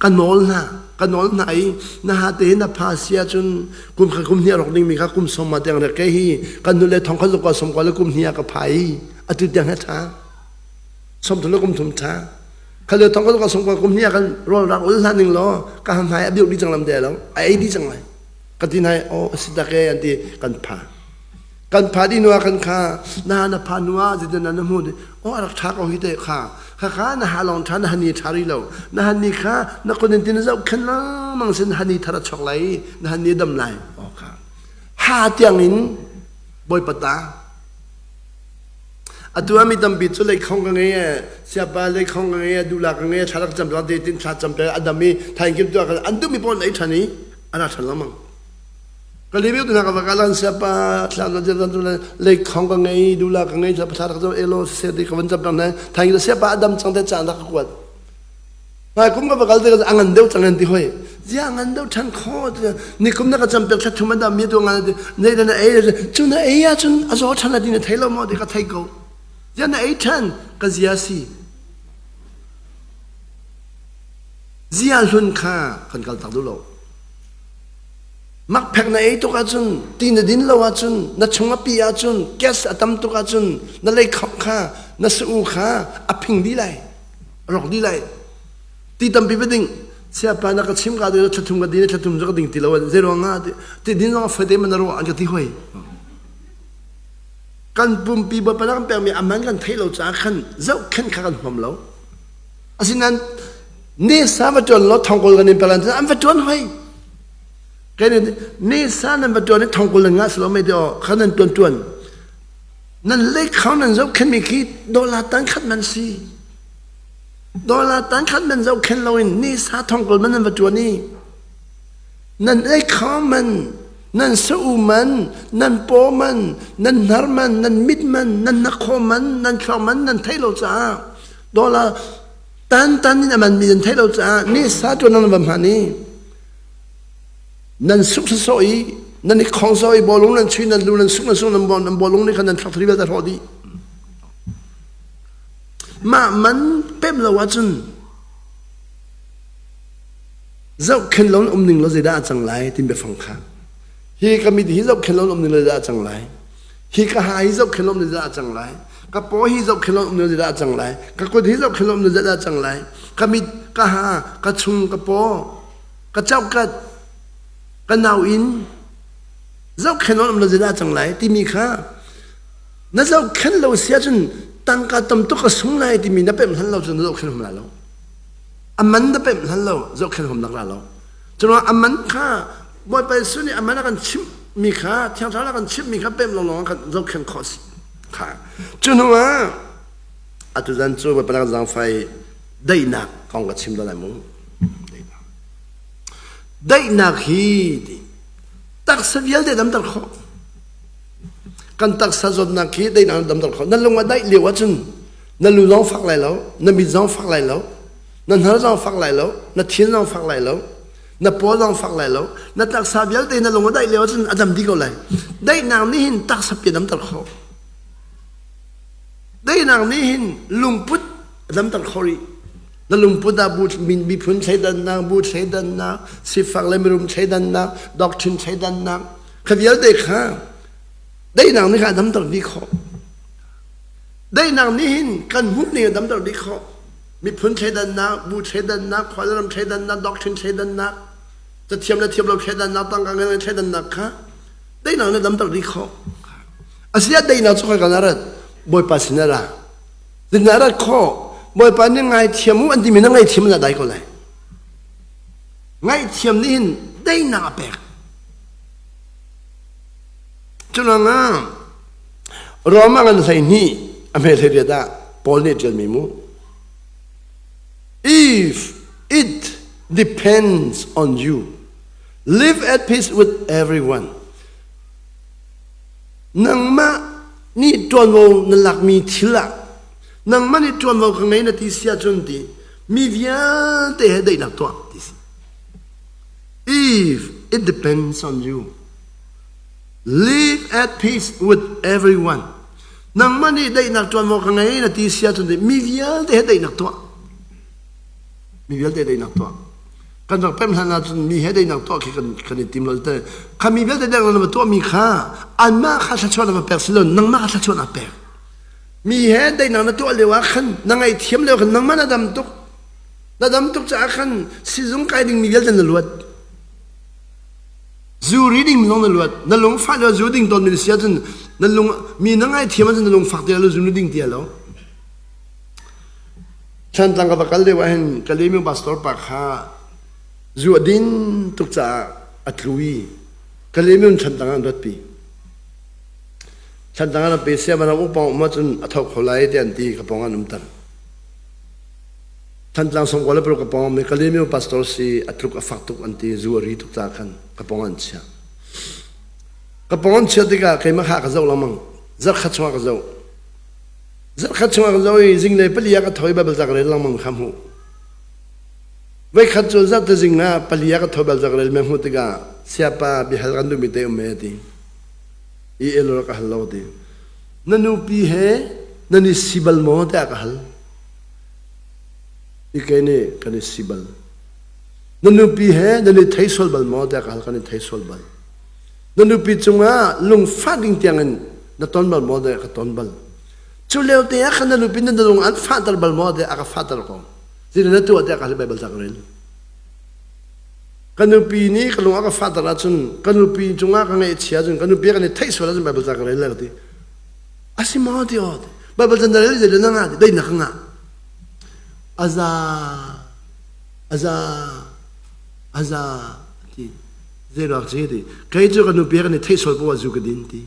ka nawl hna ka nawl hna i na ha te na pha sia cun kum kha kum hnih rok ding mi kha kum som ma tiang re ke hi kan nu le thong kha zuk som ko le kum hnih ka pha i atu tiang he tha som thum le kum thum tha Kha thong ka song kum ni kan rawl rak ul hlan ning law ka ham hai a biuk di cang lam de lo a ei di cang lai ka ti nai o si tak e an ti kan pha kan pha di nuwa kan kha na na pha nuwa zin na na mu di o rak tha ko hi te kha kha kha na ha long tha na hani tha ri lo na hani kha na kunin tin zau khan lang mang sin hani thara chok lai na hani dam lai o kha ha tiang in boi pata Atu ah mi tampi cu leikhong ka ngei ee, siapa leikhong ka ngei ee, duhla ka ngei ee, thla rak cam te tin thla cam te a dam i thaing tu ah an duhmi pawl an ei ṭhan i an ra ṭhan lengmang. Ka libiu tu hna ka va kalan siapa thla leikhong ka ngei, duhla ka ngei, thla rak cam elo se ti ka van cam peng hna thaing siapa a dam cang te caan rak ka kuat. Hmai kum ka va kal tikah a ngan deuh cang an ti hoi. Zia ngan deuh ṭhan kho ni kum na ka cam pek thla thum a dam mi tu ngan ti nei na ei cu na ei ahcun a zaw ṭhan ti na thei lo maw ti ka thei ko. Zia na ei ṭhan ka zia si. Zia hlun kha kan kal tak duh lo. Makphek na ei tuk ahcun ti na din lo ahcun na chung a pi ahcun gas a tam tuk ahcun na lei khok kha na su kha a phing dih lai. Rawk dih lai. Ti tampi va ding. Siapa na ka chim ka de thlathum ka din thlathum cu ka ding ti lo zei ruang ah ti din zong fai te man ro an ka ti hoi. Kan pumpi bawipa na kan pekmi aman kan theih lo caah khan zohkhenh kha kan huam lo. Asinain ni sa va ṭuan law thongkul kan in pe lan an va ṭuan hoi. Kai ni sa nan va ṭuan i thongkul nan ngah silo mei ti aw kha nan ṭuan ṭuan. Nan lei khau nan zohkhenmi khi dollar tan khat man si. Dollar tan khat man zohkhen loin ni sa thongkul man nan va ṭuan i nan ei kho man nan sa-u man nan paw man nan hnar man nan mit man nan hnakhaw man nan thluak man nan theih lo caah dollar tan tan in a man mi nan theih lo caah ni sa ṭuan nan va hman i nan suk sawsawh i nan i khong sawh i bawlung nan chui nan lu nan suk nan suk nan nan bawlung nih khan nan thluak thari vialte hrawh dih mah man pem lo ahcun Zohkhenh lo in um ning law zeidah a cang lai timi biafang kha. Hi ka mit hi zohkhenh lo in um ning law zeidah a cang lai. Hi ka ha hi zohkhenh lo um ning zeidah a cang lai. Ka paw hi zohkhenh lo um ning zeidah a cang lai. Ka kut hi zohkhenh lo um ning zeidah a cang lai. Ka mit, ka ha, ka chung, ka paw, ka cokat, ka nauinn zohkhenh lo um lo zeidah a cang lai timi kha na zohkhenh lo si ahcun tangka tam tuk ka sung lai timi na pemh hlan lo cun na zohkhenh hum lai lo. A man na pemh hlan lo zohkhenh hom nak ra lo. Curuangah a man kha Bawipa Jesuh nih a man a kan chimh mi kha Thiang Thlarau a kan chimh mi kha pemh lawnglawng kan zohkhenh khawh si kha. Cu hnu ah atu zan cu Bawipa nak zaangfai daihnak kong ka chim lai mu. Daihnak hi ti taksa vialte damter khawh. Kan taksa zawtnak hi daihnak damter khawh. Na lung a daih lio ahcun na lu zong fak lai lo, na mit zong fak lai lo, na hnar zong fak lai lo, na thin zong fak lai lo, na paw zong fak lai lo, na taksa vialte na lung a daih lio ahcun a dam dih ko lai. Daihnak nih hin taksa pi a damter khawh. Daihnak nih hin lungput a damter khawh rih. Na lungput ah bu miphun thleidannak, bu thleidannak, sifak le mirum thleidannak, doctrine thleidannak, kha vialte kha daihnak nih kha a damter dih khawh. Daihnak nih hin kan hmuhning a damter dih khawh. Miphun thleidannak, bu thleidannak, khualram thleidannak, doctrine thleidannak, cathiam le thiam lo thleidannak, tangka ngei le thleidannak kha daihnak nih a damter dih khawh. Asiah daihnak cu kan rat Bawipa sin a ra. Zin a rat khawh. Bawipa nih ngaithiam u an timi na ngaihthiam na dai ko lai. Ngaihthiam nih hin daihnak a pek. Culangah Rome ah ngan 12 a hme 18 ah Paul nih ṭialmi mu. If it depends on you, live at peace with everyone. Nangmah nih ṭuanvo na lakmi thil ah nangmah nih ṭuanvo ka ngei na ti si ahcun ti mi vialte he daihnak tuah ti si. If it depends on you, Live at peace with everyone. Nangmah nih daihnak ṭuanvo ka ngei na ti si ahcun mi vialte he daihnak tuah. Mi vialte daihnak tuah. Kan rak pem hlan ahcun mi he daihnak tuah khi kan, kan i tim lo. Kha mi vialte daihnak na va tuahmi kha anmah kha thluachuah na va pek si lo nangmah kha thluachuah na pek. Mi he daihnak na tuah lio ah khan na ngaihthiam lio khan nangmah na dam tuk. Na dam tuk caah khan sizung kai ding mi vialte na luat. Zu ri ding zong na luat. Na lung fah lio zu ding tawn mi na si ahcun na lung mi na ngaithiam ahcun na lung fak ti lo zu na ding ti lo. Thantlang ka va kal deuh ah hin Kalemi pastor pa kha zu a din tuk caah a tlu i Kalemi in Thantlang ah an ratpi. Thantlang ah an pe sia vanam upang um ahcun a tho kho lai ti an ti ka pong an um ter. Thantlang 96 ka pawng mi Kalaymyo pastor si a tluk a fak tuk an ti zu a ri tuk ca khan ka pawng an chiah. Ka pawng an chiah tikah keimah kha ka zoh lengmang. Zarkhat chungah ka zoh. Zarkhat chungah ka zoh i zinglei pali ah ka tho i Bible ca ka rel lengmang kha hmuh. Voikhat cu zarhte zing ah pali ah ka tho Bible ca ka rel me hmuh tikah siapa biahal kan duhmi te um me ti. I el ka hal lo ti. Na nupi he nan i si bal maw tiah ka hal. I kei nih kan i si bal. Na nupi he nan i thei sual bal maw tiah ka hal kan i thei sual bal. Na nupi cungah lungfah ding tiangin na ton bal maw tiah ka ton bal. Cu lio te ah khan na nupi na lung an fahter bal maw tiah a ka fahter ko. Zeitin na tuah tiah ka hal Baibal ca ka rel. Ka nupi nih ka lung a ka fahter ahcun ka nupi cungah ka ngaihchia ahcun ka nupi kan i theih sual ahcun Baibal ca ka rel lai ka ti. A si maw ti aw. Baibal ca na rel zei na ngah ti dei na ka ngah. Aza aza aza ti zei ruak si ti kei cu ka nupi kan i theih sual poah zu ka din ti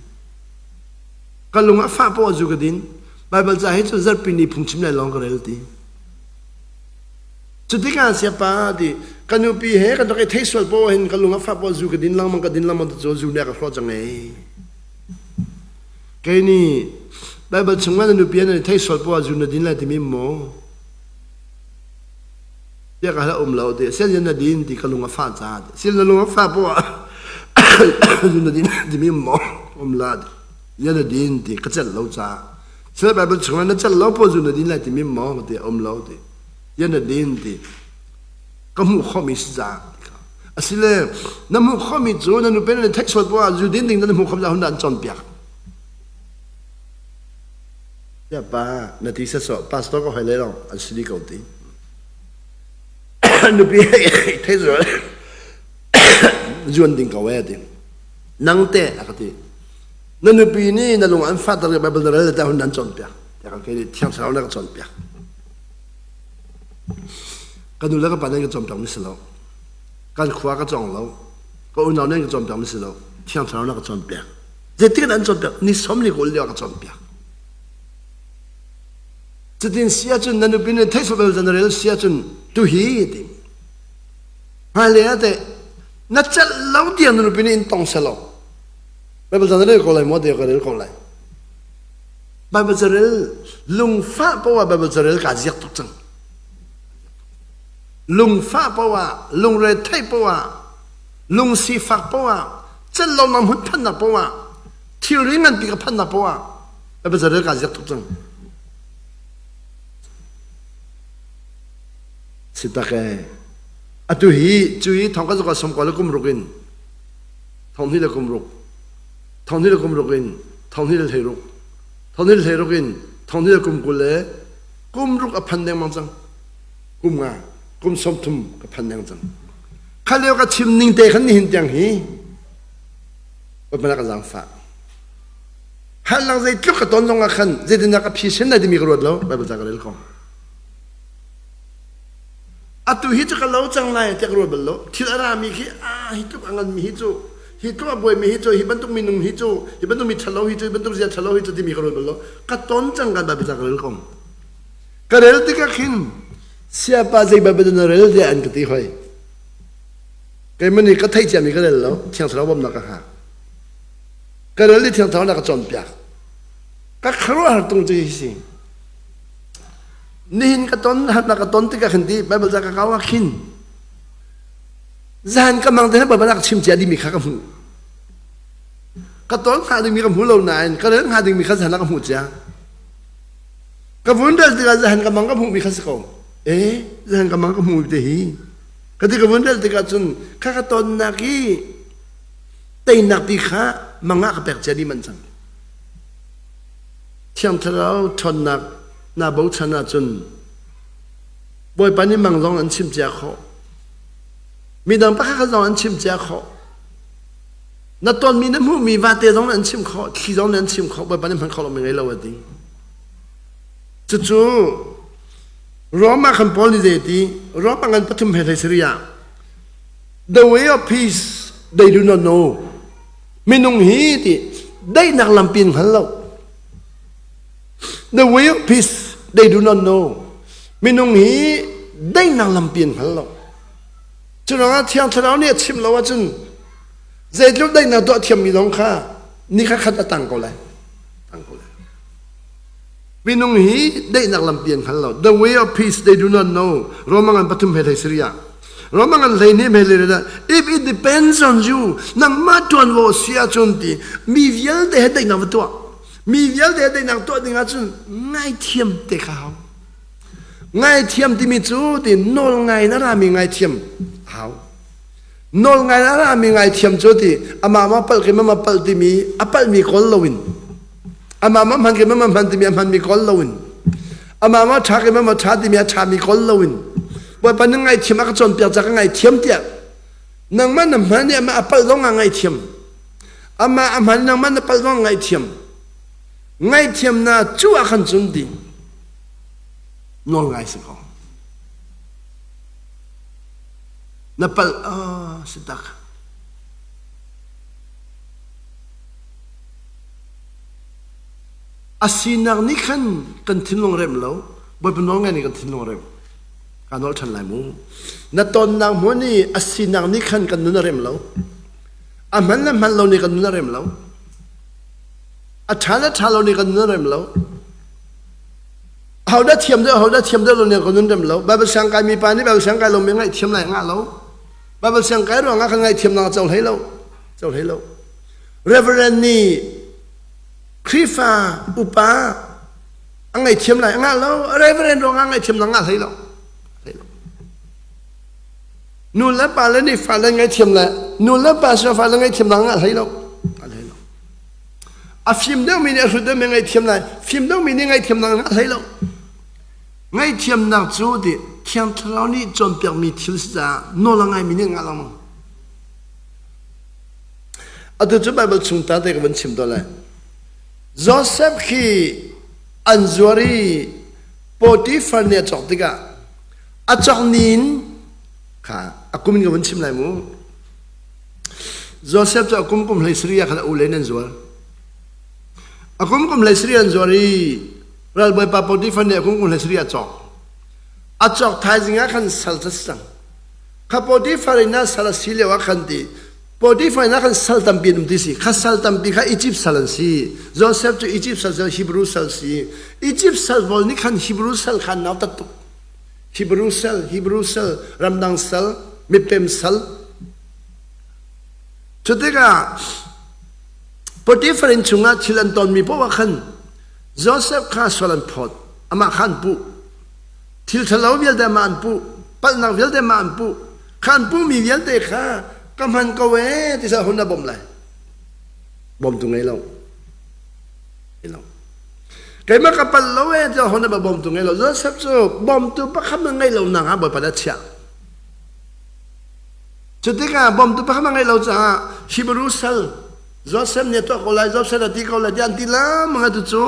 ka lung a fah poah zu ka din. Bible ca hi cu zarhpi ni phungchim lai lawng ka rel ti. Cu tikah siapa ti ka nupi he kan rak i theih sual poah hin ka lung a fah poah zu ka din lengmang ka din lengmang cu zu nih a ka hrawh cang ei. Kei nih Bible chungah na nupi he nan i theih sual poah zu na din lai timi maw? Tiah ka hla um lo ti. Sian na din ti ka lung a fah caah ti. Sian na lung a fah poah zu na din timi maw? Um la ti. Ya na din ti ka celh lo caah. Sile Bible chungah na celh lo poah zu na din lai timi maw? Ti um lo ti. Yan na din ti ka hmuh khawhmi si caah asile na hmuh khawhmi cu na nupi na theih sual poah zu din ding na hmuh khawm hun an cawnpiak ya pa na ti sa so pastor ka hoi le long an si ko ti nupi thei zual zuan ding ko e ti nang te a ka ti na nupi nih na lung an fat tar Bible na rel ta hun an cawnpiak tiah ka kei thiang thlarau na ka cawnpiak. Ka nu le ka pa nih an ka cawnpiakmi si lo. Kan khua ka cawng lo. Ka unau nih an ka cawnpiakmi si lo. Thiang Thlarau nih a ka cawnpiak. Zeitik in an cawnpiak? Ni som ni kul lio a ka cawnpiak. Cutin si ahcun na nupi nih theih bal na rel si ahcun tuhi ti. Hmailei ah teh na celh lo tiang na nupi nih in tong selaw. Bible ca na rel ko lai maw tiah ka rel ko lai. Bible carel lungfah poah Bible carel kaa ziak tuk cang. Lungfah poah, lungre theih poah, lung sifak poah, celh lo nak hmun phannak poah, thilri nganpi ka phannak poah Bible carel kaa ziak tuk cang. Si tak ee. Atu hi cu hi thong ka zuka som ko le kum ruk in thong hnih le kum ruk 2016 in 2016 2016 in 2020 le kum ruk a phan dengmang cang. Kum nga kum 30 ka phan deng cang. Kha lio ka chim ning te khan nihin tiang hi Baibal ka zaangfah. Hal lang zeitluk ka ton zong ah khan zeitindah ka phi sin lai timi ka ruat lo Baibal ca ka rel ko. Atu hi cu ka lo cang lai tiah ka ruat bal lo. Thil a rami khi ah hi tluk a nganmi hi cu hi tluk a buaimi hi cu hi bantuk minung hi cu hi bantuk mi ṭhalo hi cu hi bantuk zia ṭhalo hi cu timi ka ruat bal lo. Ka ton cang kan Bible ca ka rel ko. Ka rel tikah khin siapa zei Bible na rel tiah an ka ti hoi. Keimah nih ka theih ciami ka rel lo. Thiang Thlarau bawmhnak ka hngak. Ka rel i Thiang Thlarau na ka cawnpiak. Ka khuaruahhar tung cu hi si. Nihin ka ton harnak ka ton tikah khin ti Bible ca ka kau ah khin zan ka mang te Baibal ka chim cia dimi kha ka hmuh. Ka ton hnga dingmi ka hmu lo nain ka rel hnga dingmi kha zan ah ka hmuh cia. Ka vun rel tikah zan ka mang ka hmuhmi kha si ko. Eh, zan ka mang ka hmuh te hi. Ka ti ka vun rel tikah cun kha ka tonnak i teinak ti kha mang ah ka pek cia dih man cang. Thiang Thlarau ṭhawnnak naa bochan ahcun Bawipa nih mang zong an chim cia khawh. Midang pakhat zong an chim cia khawh. Na tonmi na hmuhmi vate zong an chim khawh, thli zong an chim khawh, Bawipa nih hman khawh lomi ngei lo a ti. Cucu Rome ah khan Paul nih zei ti? Rome ah ngan pathum he hlei sarih ah The way of peace they do not know. Minung hi ti daihnak lampi an hngal lo. The way of peace they do not know. Minung hi daihnak lampi an hngal lo. Cu ruangah Thiang Thlarau nih a chim lo ahcun zeitluk daihnak tuah thiammi zong kha ni kha khat a tang ko lai. Tang ko lai. Minung hi daihnak lampi an hngal lo. The way of peace they do not know. Roma ngan pathum he hlei sarih ah. Roma ngan hlei hnih he hlei dah. If it depends on you, nangmah ṭuanvo si ahcun ti mi vialte he daihnak va tuah. Mi vialte he daihnak tuah ding ahcun ngaithiam te kha hau. Ngaithiam timi cu ti nawl ngai na rami ngaithiam hau. Nawl ngai na rami ngaithiam cu ti amah ma palh ke ma palh timi a palhmi kawl loin Amah ma hman ke ma hman timi a hmanmi kawl loin amah ma ṭha ke ma ma ṭha timi a ṭhami kawl loin Bawipa na ngaithiam a ka cawnpiak ca ka ngaithiam tiah nangmah na hman i amah a palh zong ah ngaithiam amah a hman nangmah na palh zong ah ngaithiam ngaihthiam na cu ah khan cun ti nawl ngai si ko. Na palh ah si tak. A sinak nih khan kan thinlung rem lo. Bawipa nawl ngai nih kan thinlung rem. Ka nawl ṭhan lai mu. Na tonnak hmun i a sinak nih khan kan nun a rem lo. A hman le hman lo nih kan nun a rem lo. A ṭha le ṭha lo nih kan nun a rem lo. Ahodah thiam deuh, ahodah thiam deuh lo nih kan nun rem lo. Bible siang kai mi pa nih Bible siang kai lo mi ngaihthiam lai ngah lo. Bible siang kai ruangah kan ngaihthiamnak a co hlei lo. Co hlei lo. Reverend nih Khrihfa upa a ngaihthiam lai a ngah lo. Reverend ruangah ngaihthiamnak ngah hlei lo. Hlei lo. Nu le pa le nih fale ngaihthiam le nu le pa si fale ngaihthiamnak ngah hlei lo. Hlei lo. A fim deuhmi nih a hrut deuhmi ngaihthiam lai. Fim deuhmi nih ngaihthiamnak ngah hlei lo. Ngaihthiamnak cu ti Thiang Thlarau nih cawnpiakmi thil si caah nawl a ngaimi nih ngah lengmang. Atu cu Baibal chung ta te ka van chim tuah lai. Joseph khi an zuar i Potiphar nih a cawk tikah a cawk ni in kha a kum in ka van chim lai mu. Joseph cu a kum kum hlei sarih ah khan a ule in an zuar. A kum kum hlei sarih an zuar i ralbawipa Potiphar nih a kum kum hlei sarih ah cawk. A cawk thaizing ah khan sal cu a si cang. Kha Potiphar in ah sal a si lio ah khan ti Potiphar in ah khan sal tampi an um ti si. Kha sal tampi kha Egypt sal an si. Joseph cu Egypt sal si Hebrew sal si. Egypt sal pawl nih khan Hebrew sal kha an nautat tuk. Hebrew sal, Hebrew sal, ramdang sal, mipem sal. Cu tikah Potiphar inn chungah thil an tonmi paoh ah khan Joseph kha sual an phawt, amah kha an puh. Thil ṭhalo vialte amah an puh, palhnak vialte amah an puh. Kha an puhmi vialte kha ka hman ko ee ti sa hun a bawmh lai. Bawmtu ngei lo. Ngei lo. Keimah ka palh lo ee tiah hon a bawmtu ngei lo. Joseph cu bawmtu pakhat na ngei lo nak ah Bawipa nih a chiah. Cu tikah bawmtu pakhat na ngei lo caah Hebrew sal Joseph nih a tuah ko lai, Joseph a ti ko lai tiah an ti lengmang atu cu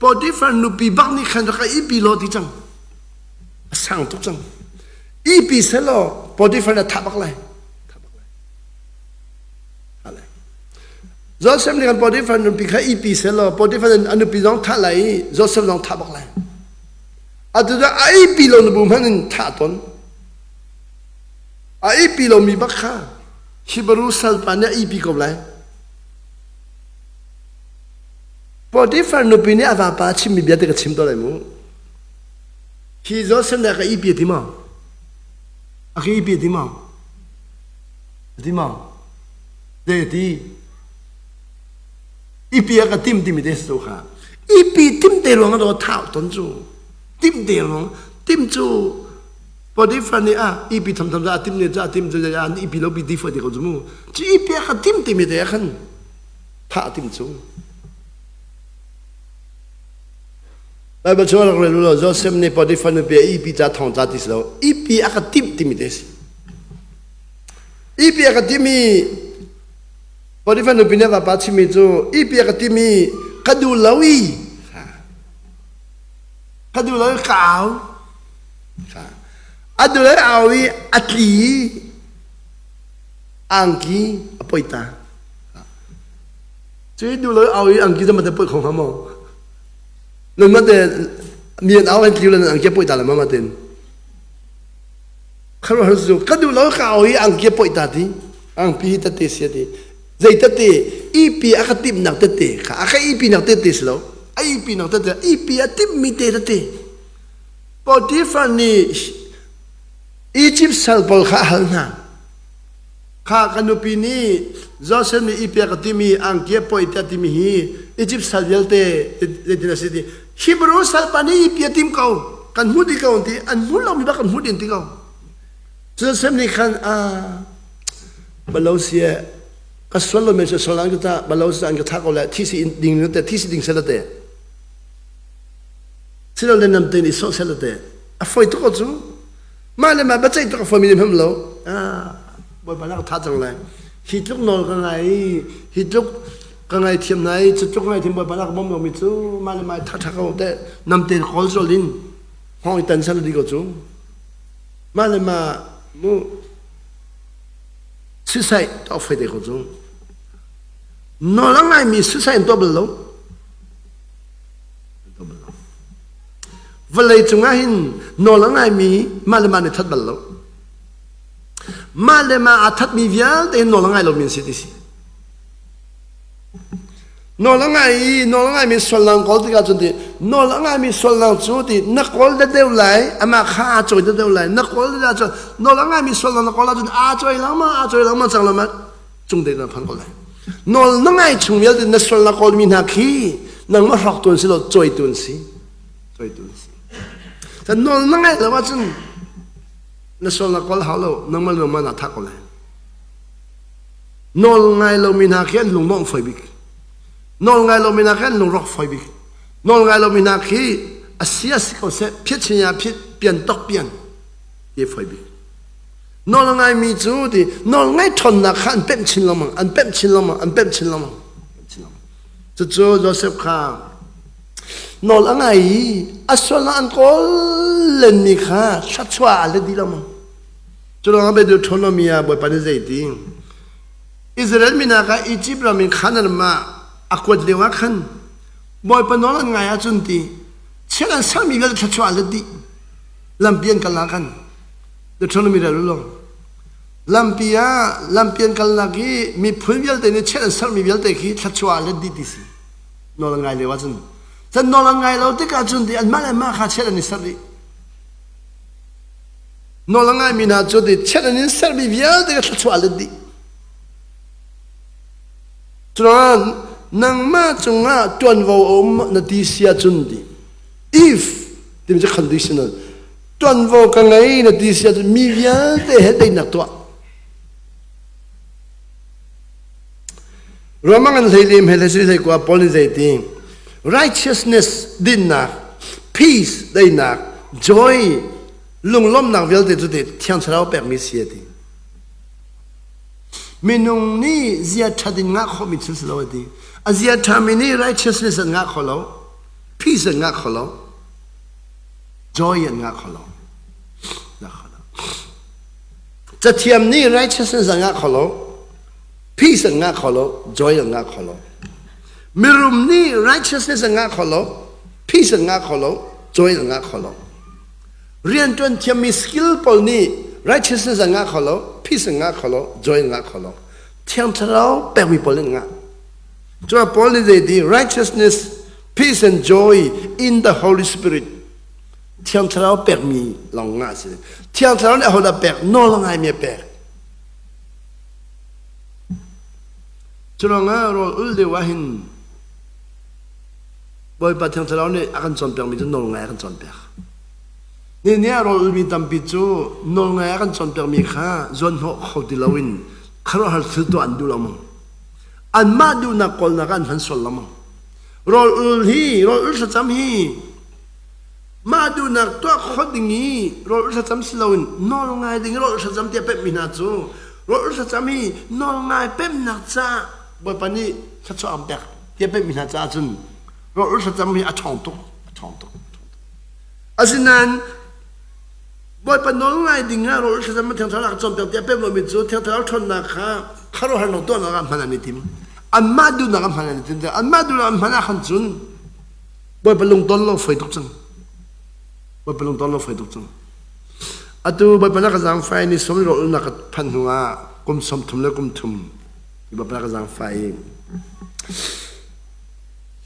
Potiphar nupi bak nih khan rak ka ihpi law ti cang. A sang tuk cang. Ihpi selaw Potiphar nih a thah bak lai. Thah bak lai. Joseph nih khan Potiphar nupi kha ihpi sehlaw Potiphar nih a nupi zong thah lai i Joseph zong thah bak lai. Atu cu a ihpi lo na bu hmanh in thah tawn. A ihpi lomi bak kha Hebrew salpa nih a ihpi ko lai. Potiphar nupi nih a vapa a chimmi bia te ka chim to lai mu. Hi Joseph nih a ka ihpi ti maw? A ka ihpi ti maw? Ti maw? Zei ti? Ipi a ka tim timi te si kha. Ipi tim te ruang ah thau ton cu. Tim te ruang tim cu Potiphar nih a ipi tham tham a tim ne ca tim cu an ipi lo pi ti fo ti ko cu mu. Cu ipi a ka tim timi te khan thah tim cu. Bible chung rak rel lo Joseph nih Potiphar nupi a ipi ca thong ca ti si lo. Ipi a ka tim timi te si. Ipi a ka timi Potiphar nupi nih a vapa chimmi cu ipi a ka timi ka duh lo i ka duh lo i ka au a duh lo i au i a tli i angki a poi ta cu i duh lo i au i angki cu mate poi kho hnga maw nan mate mi an au an tli lo nan angki a poi ta le ma matin Khuaruahhar cu ka duh lo ka au i angki a poih ta ti angpi tete si a ti zei tete ipi a ka timhnak tete kha a ka ipi nak tete si lo a ipi nak tete ipi a timhmi te tete Potiphar nih Egypt sal pawl kha a hal hna kha ka nupi nih Joseph nih ipi a ka timi angki a poih tiah timi hi Egypt sal vialte zeitin a si ti Hebrew salpa nih ipi a tim ko kan hmu dih ko ti an hmu lomi bak kan hmu din ti ko Joseph nih khan a balo si ka sual lo me cu sual an ka ta balo si an ka tha ko le thi si ding te thi si ding sela te silo le nam te ni so sela te a foi tuk ko cu mah le mah biaceih tuk a foi mi nih hmam lo ah bawipa na ka tha cang lai hi tluk nawl ka ngai hi tluk ka ngaithiam hna i cutluk ngaithiam bawipa na ka bawm lomi cu mah le mah tha tha ko te namte kawl zol in hngawng i tan sal di ko cu mah le mah mu. Suicide tuah fai te ko cu. Nawl a ngaimi suicide an tuah bal lo. An tuah bal lo. Vawlei cungah hin nawl a ngaimi mah le mah nih that bal lo. Mah le mah aa thatmi vialte hin nawl a ngai lomi an si ti si. Nawl a ngai i nawl a ngaimi sualnak kawl tikah cun ti nawl a ngaimi sualnak cu ti na kawl da deuh lai amah kha aa cawi da deuh lai na kawl da cun nawl a ngaimi sualnak na kawl ahcun aa cawi lengmang aa cawi lengmang cang lama cung te na phan ko lai nawl na ngai chung vialte na sualnak kawlmi hna khi nangmah hrawk tu an si lo cawi tu an si cawi tu an si nawl na ngai lo ahcun na sualnak kawl hau lo nangmah nangmah na thah ko lai Nawl ngai lomi hna khi an lungmawng fawi bik. Nawl ngai lomi hna khi an lungrawk fawi bik. Nawl ngai lomi hna khi a si a si ko seh, phiat sin ah phiat, pian tok pian ti fawi bik. Nawl ngaimi cu ti nawl ngai ṭhawnnak kha an pemh chin lengmang, an pemh chin lengmang, an pemh chin lengmang. Cucu Joseph kha nawl a ngai i a sualnak an kawl lenmi kha thluachuah a let dih lengmang. Cu ruangah Deuteronomy ah Bawipa nih zeiti Israel mi hna kha Egypt ram in Canaan ram ah a kuat lio ah khan Bawipa nawl an ngai ahcun ti chiat an sermi vialte thluachuah an let dih lampi an kal ah khan Deuteronomy rel u law lampi ah lampi an kalnak i miphun vialte nih chiat an sermi vialte khi thluachuah an let dih ti si nawl an ngai lio ahcun cun nawl an ngai lo tikah cun ti anmah le anmah kha chiat an i serh dih Nawl a ngaimi hna cu ti chiat an in sermi vialte ka thluachuah let dih. Cun nangmah cungah ṭuanvo a um na ti si ahcun ti if timi cu conditional ṭuanvo ka ngei na ti si ahcun mi vialte he teinak tuah. Roman an hlei lim he hlei hlei kua Paul nih zeiti righteousness dinnak peace daihnak joy lunglawmhnak vialte cu ti thiang thlarau pekmi si a ti minung nih zia ṭhat in ngah khawhmi thil si lo a ti a zia ṭhami nih righteousness an ngah kho lo peace an ngah kho lo joy an ngah kho lo ngah kho lo cathiam nih righteousness an ngah kho lo peace an ngah kho lo joy an ngah kho lo mirum nih righteousness an ngah kho lo peace an ngah kho lo joy an ngah kho lo Rianṭuan thiammi skill pawl nih righteousness an ngah kho lo, peace an ngah kho lo, joy an ngah kho lo. Thiang Thlarau pekmi pawl nih an ngah. Cun Paul nih zeiti righteousness, peace and joy in the Holy Spirit. Thiang Thlarau pekmi lawng ngah si. Thiang Thlarau nih ahodah pek? Nawl a ngaimi a pek. Curuangah rawl ul lio ah hin Bawipa Thiang Thlarau nih a kan cawnpiakmi cu nawlngai a kan cawnpiak. Ni ni ah rawl ulmi tampi cu nawlngai a kan cawnpiakmi kha zuanhnawh kho ti loin khuaruahhar thil tuah an duh lengmang. Anmah duhnak kawlnak ah an hman sual lengmang. Rawl ul hi, rawl ul thlacam hi mah duhnak tuah khawh ding i rawl ul thlacam si loin nawlngai ding i rawl ul thlacam tiah pemhmi hna cu rawl ul thlacam hi nawlngai pemhnak caah Bawipa nih thluachuah an pek tiah pekmi hna caah cun rawl thlacam hi a ṭhawng tuk a ṭhawng tuk asinain Bawipa nawl ngai ding ah rawl thlacam thiang thlarau cawnpiak tiah pek lomi cu thiang thlarau ṭhawnnak kha khuaruahharnak tuahnak ah hman an i tim anmah duhnak ah hman an i tim anmah duhnak ah hman ah khan cun Bawipa lungton lo foi tuk cang Bawipa lungton lo foi tuk cang atu Bawipa na ka zaangfai ni som rawl na ka phanh hnu ah kum 30 le kum thum Bawipa ka zaangfah i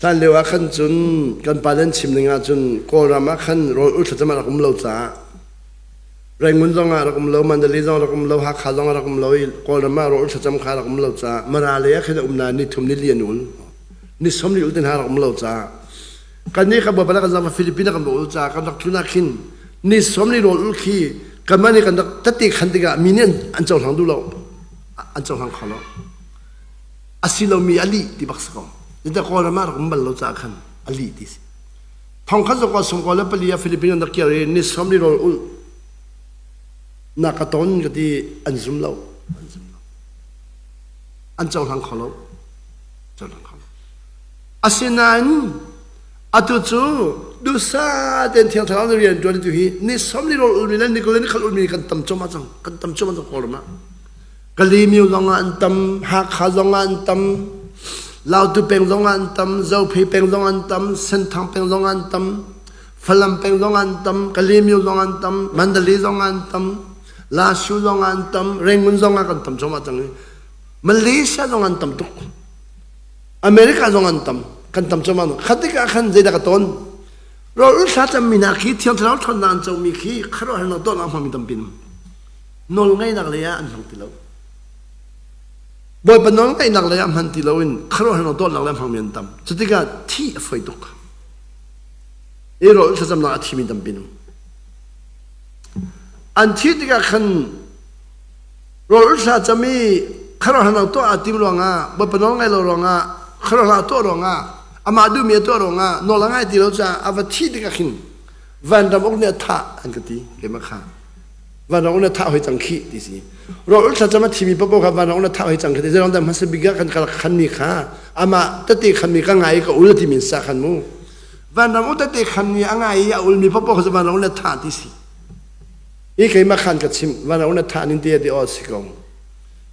hlan lio ah khan cun kan pa an chim ning ah cun Kawlram ah khan rawl ul thlacam a rak um lo caah Rangoon zong ah rak um lo, Mandalay zong rak um lo, Hakha zong ah rak um lo i Kawlram ah rawl ul thlacam kha rak um lo caah Mara lei ah khin a um nain ni thum ni li an ul. Ni som li ul te hna rak um lo caah kannih kan Bawipa kan zaangfah Philippines ah kan ul caah kan rak tlun ah khin ni som li rawl ul khi kanmah nih kan rak tette khan tikah mi nih an cohlang duh lo. An cohlang kho lo. A si lomi a lih ti bak si ko. Zeicah Kawlram ah rak um bal lo caah khan a lih ti si. Thong khat zong 94 ah Philippines an rak kir i ni som li rawl ulh na ka ton ka ti an zum lo. An zum lo. An cohlang kho lo. Cohlang kho lo. Asinain atu cu duhsah tein Thiang Thlarau nih rian ṭuan tu hi ni som li rawl ulmi le ni kul le ni khat ulmi kan tam cuahmah cang. Kan tam cuahmah cang Kawlram ah. Kalymyo zong ah an tam, Hakha zong ah an tam, Lautu peng zong ah an tam, Zophei peng zong an tam, Senthang peng zong ah an tam, Falam peng zong ah an tam, Kalymyo zong ah an tam, Mandalay zong ah an tam, Lashu zong ah an tam, Rangoon zong ah kan tam cuahmah cang i Malaysia zong an tam tuk. America zong an tam. Kan tam cuahmah. Kha tikah khan zeidah ka ton? Rawl thla cammi hna khi Thiang Thlarau ṭhawnnak an comi khi khuaruahharnak tuahnak hmangmi tampi an um. Nawlngaihnak lei ah an hmang ti lo. Bawipa nawlngaihnak lei ah hman ti loin khuaruahharnak tuahnak lei hmangmi an tam. Cutikah thih a fawi tuk. I rawl thlacamnak a thimi tampi an um. An thih tikah khan rawl thla cam i khuaruahharnak tuah aa tim ruangah Bawipa nawl ngai lo ruangah khuaruahharnak a tuah ruangah amah duhmi a tuah ruangah nawl a ngai ti lo caah a va thih tikah khin vanram uk nih a thah an ka ti keimah kha vanram uk nih a thah hoi cang khih ti si rawl thlacam a thimi paoh kha vanram uk nih a thah hoi cang khi ti zeirong dah hmasa bik ah kan kal khanmi kha amah tete khanmi ka ngai i ka ul timi sa khan mu vanram uk tete khanmi a ngai i a ulmi paoh kha vanram uk nih a thah ti si I keimah khan ka chimh, van na thah ning te ti aw si ko.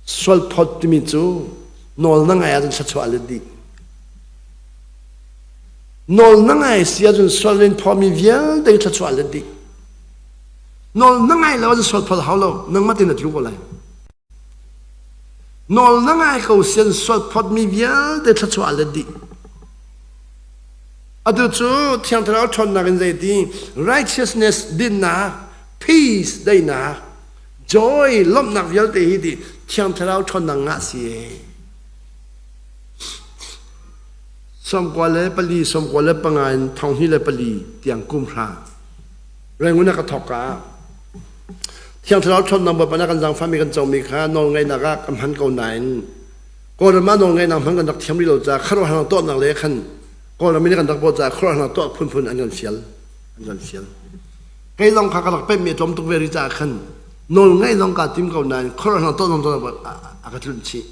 Sual phot timi cu nawl na ngai ahcun thluachuah let dih. Nawl na ngai si ahcun sual in phawmi vialte thluachuah let dih. Nawl na ngai lo ahcun sual phot hau lo, nangmah tein na tlu ko lai. Nawl na ngai ko sian sual photmi vialte thluachuah let dih. Atu cu Thiang Thlarau ṭhawnnak in zeiti righteousness dinnak, peace daihnak, joy lawmhnak vialte hi ti Thiang Thlarau ṭhawnnak ngah si. 94, 95 in 2004 tiang kum hra Rangoon ah ka thawk ka Thiang Thlarau ṭhawnnak Bawipa na kan zaangfahmi kan comi kha nawlngaihnak ah ka hman ko nain Kawlram ah nawlngaihnak hman kan rak thiam rih lo caah khuaruahharnak tuahnak le khan Kawlram in kan rak bawh caah khuaruahharnak tuah phunphun an kan fial an kan fial. Kei zong kha ka rak pemhmi a tlawm tuk ve rih caah khan nawlngaih zong kaa tim ko nain khuaruahharnak tuah zong a ka tlunh chih.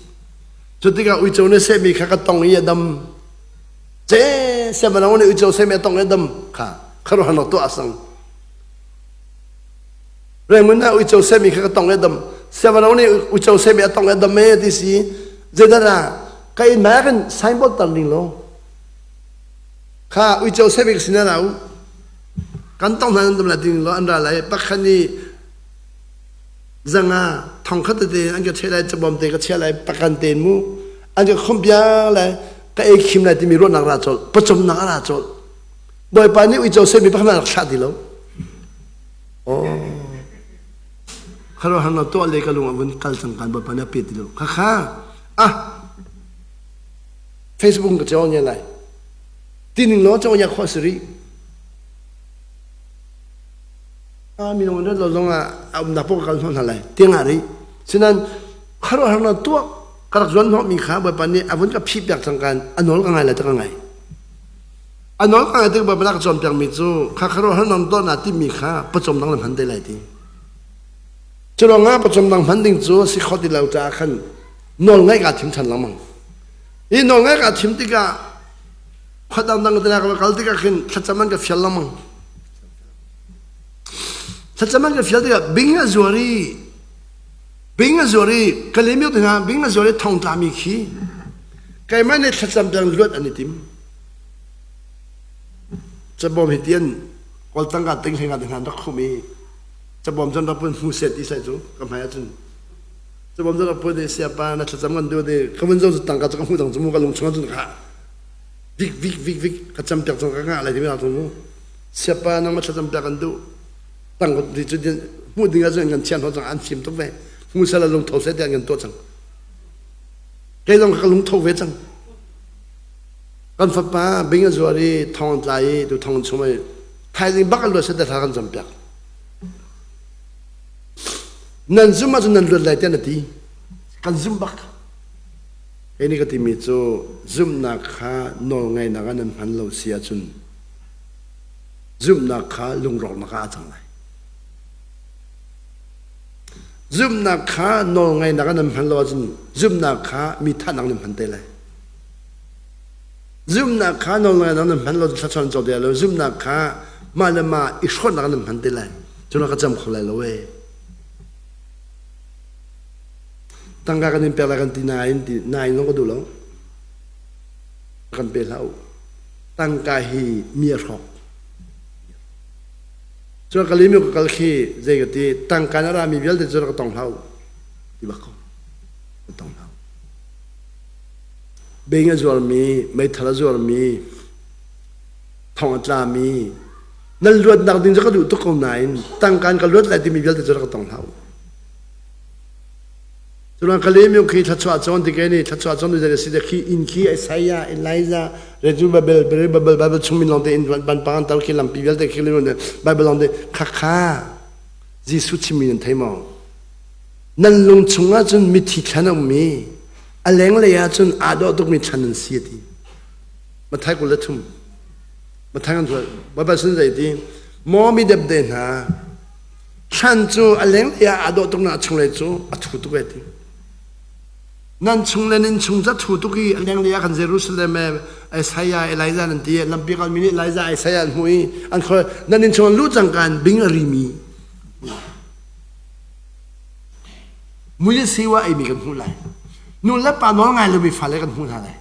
Cu tikah uico nih sehmi kha ka tong i a dam. Ce siangpahrang nih uico sehmi a tong i a dam kha khuaruahharnak tuah a sang. Raymond ah uico sehmi kha ka tong e dam. Siangpahrang nih uico sehmi a tong e dam e ti si. Zeidah dah ka inn hmai ah khan signboard tar ning law. Kha uico sehmi ka sin ah ra u. Kan tong hna nan dam lai ti ning law an ra lai. Pakhat nih zanga thong khat tete an ka cheh lai cabawm te ka chiah lai pakan te mu an ka khomh piak lai ka ei khim lai timi ruahnak ra colh pawcawmnak a ra colh Bawipa nih uico sehmi pakhat rak thlah ti lo Khuaruahhar tuah le ka lung a vun kal cang kan Bawipa nih a pe ti lo. Khakha ah Facebook ka cawng ya lai. Tining law cawng ya khawh si rih. Ah minung rat lo zong ah a umnak paoh ka kal hnawh hna lai. Tiang ah rih. Sinan khuaruahhar na tuah ka rak zuan hnawh mi kha Bawipa nih a vun ka phih piak cang kan a nawl ka ngai lai ta ka ngai. A nawl ka ngai tik Baibal a ka cawnpiakmi cu kha khuaruahhar nam tuah naa timmi kha pawcawm dang na hman te lai ti. Cu ruangah pawcawm dang hman ding cu a si kho ti lo caah khan nawl ngaih kaa thim ṭhan lengmang. Hi nawl ngaih kaa thim tikah khua dangdang te ka kal tikah khin thlacam an ka fial lengmang. Thlacam an ka fial tikah bing a zuar i bing a zuar i Kalaymyo te hna bing a zuar i thong tlami khi keimah nih thlacam piak luat an i tim. Cabawm hi tian kawl tangka ting hlei nga te hna rak khum i cabawm cun rak pun hmu set ti sai cu ka hmai ahcun cabawm cun rak pun i siapa na thlacam kan duh ti ka vun zo cu tangka cu ka hmu dang cu mu ka lung chung ahcun ka vik vik vik vik ka cam piak cang ka ngah lai ti mi cu mu siapa nang ma thlacam piak kan duh tang ti cu hmuh ding ahcun kan thian ho cang an fim tuk ve hmu sala lung tho se ti an kan tuah cang kei zong ka lung tho ve cang Kan fapa bing a zuar i thong an tla i tu thong chung i thaizing bak an luat set thla kan campiak. Nan zum ahcun nan luat lai tiah na ti. Kan zum bak. Kei nih ka timi cu zumhnak kha nawlngaihnak ah nan hman lo si ahcun zumhnak kha lungrawknak ah a cang lai. Zumhnak kha nawlngaihnak ah nan hman lo ahcun zumhnak kha mi thahnak nan hman te lai. Zumhnak kha nawlngaihnak nan hman lo thluachuah nan co ti lai lo. Zumhnak kha mah le mah i hrawtnak nan hman ti lai. Cu ka cam kho lai lo ee. Tangka kan in pek lai kan ti nain ti nain zong ka duh lo. Kan pe hlah u. Tangka hi mi a hrawk. Cun Kalimi ka kal khi zei ka ti tangka na rami vialte cu ka tong hlah u. Ti bak ko. Ka tong hlah u. Bing a zuarmi, meithal a zuarmi, thong a tlami, nan luatnak ding cu ka duh tuk ko nain tangka in ka luat lai timi vialte cu rak ka tong hlah u. Culang Kalemiu khi thluachuah cawn ti ke ni thluachuah cawn tu zei si de khi inn khi Isaiah, Elijah, Zerubbabel, Zerubbabel Bible chung min lawng te in ban pangan tar khi lampi vialte khi Bible lawng te kha kha Jesuh chimmi nan thei maw? Nan lung chungah cun mithi thlan a um i a lenglei ah cun aa dawh tukmi thlan nan si a ti. Matthai 23. Matthai kan thual. Baibal sun zei ti? Maw mi depde hna, thlan cu a lenglei ah aa dawh tuk na a chunglei cu a thu tuk e ti. Nan chung le nan chung cu a thu tuk i a lenglei ah kan Jerusalem e Isaiah Elijah nan ti lampi kalmi nih Elijah Isaiah an hmuh i an khoi nan inn chung an luh cangka in bing a rimi mui le siwa eimi kan hmuh lai nu le pa nawl ngai lomi fale kan hmuh hna lai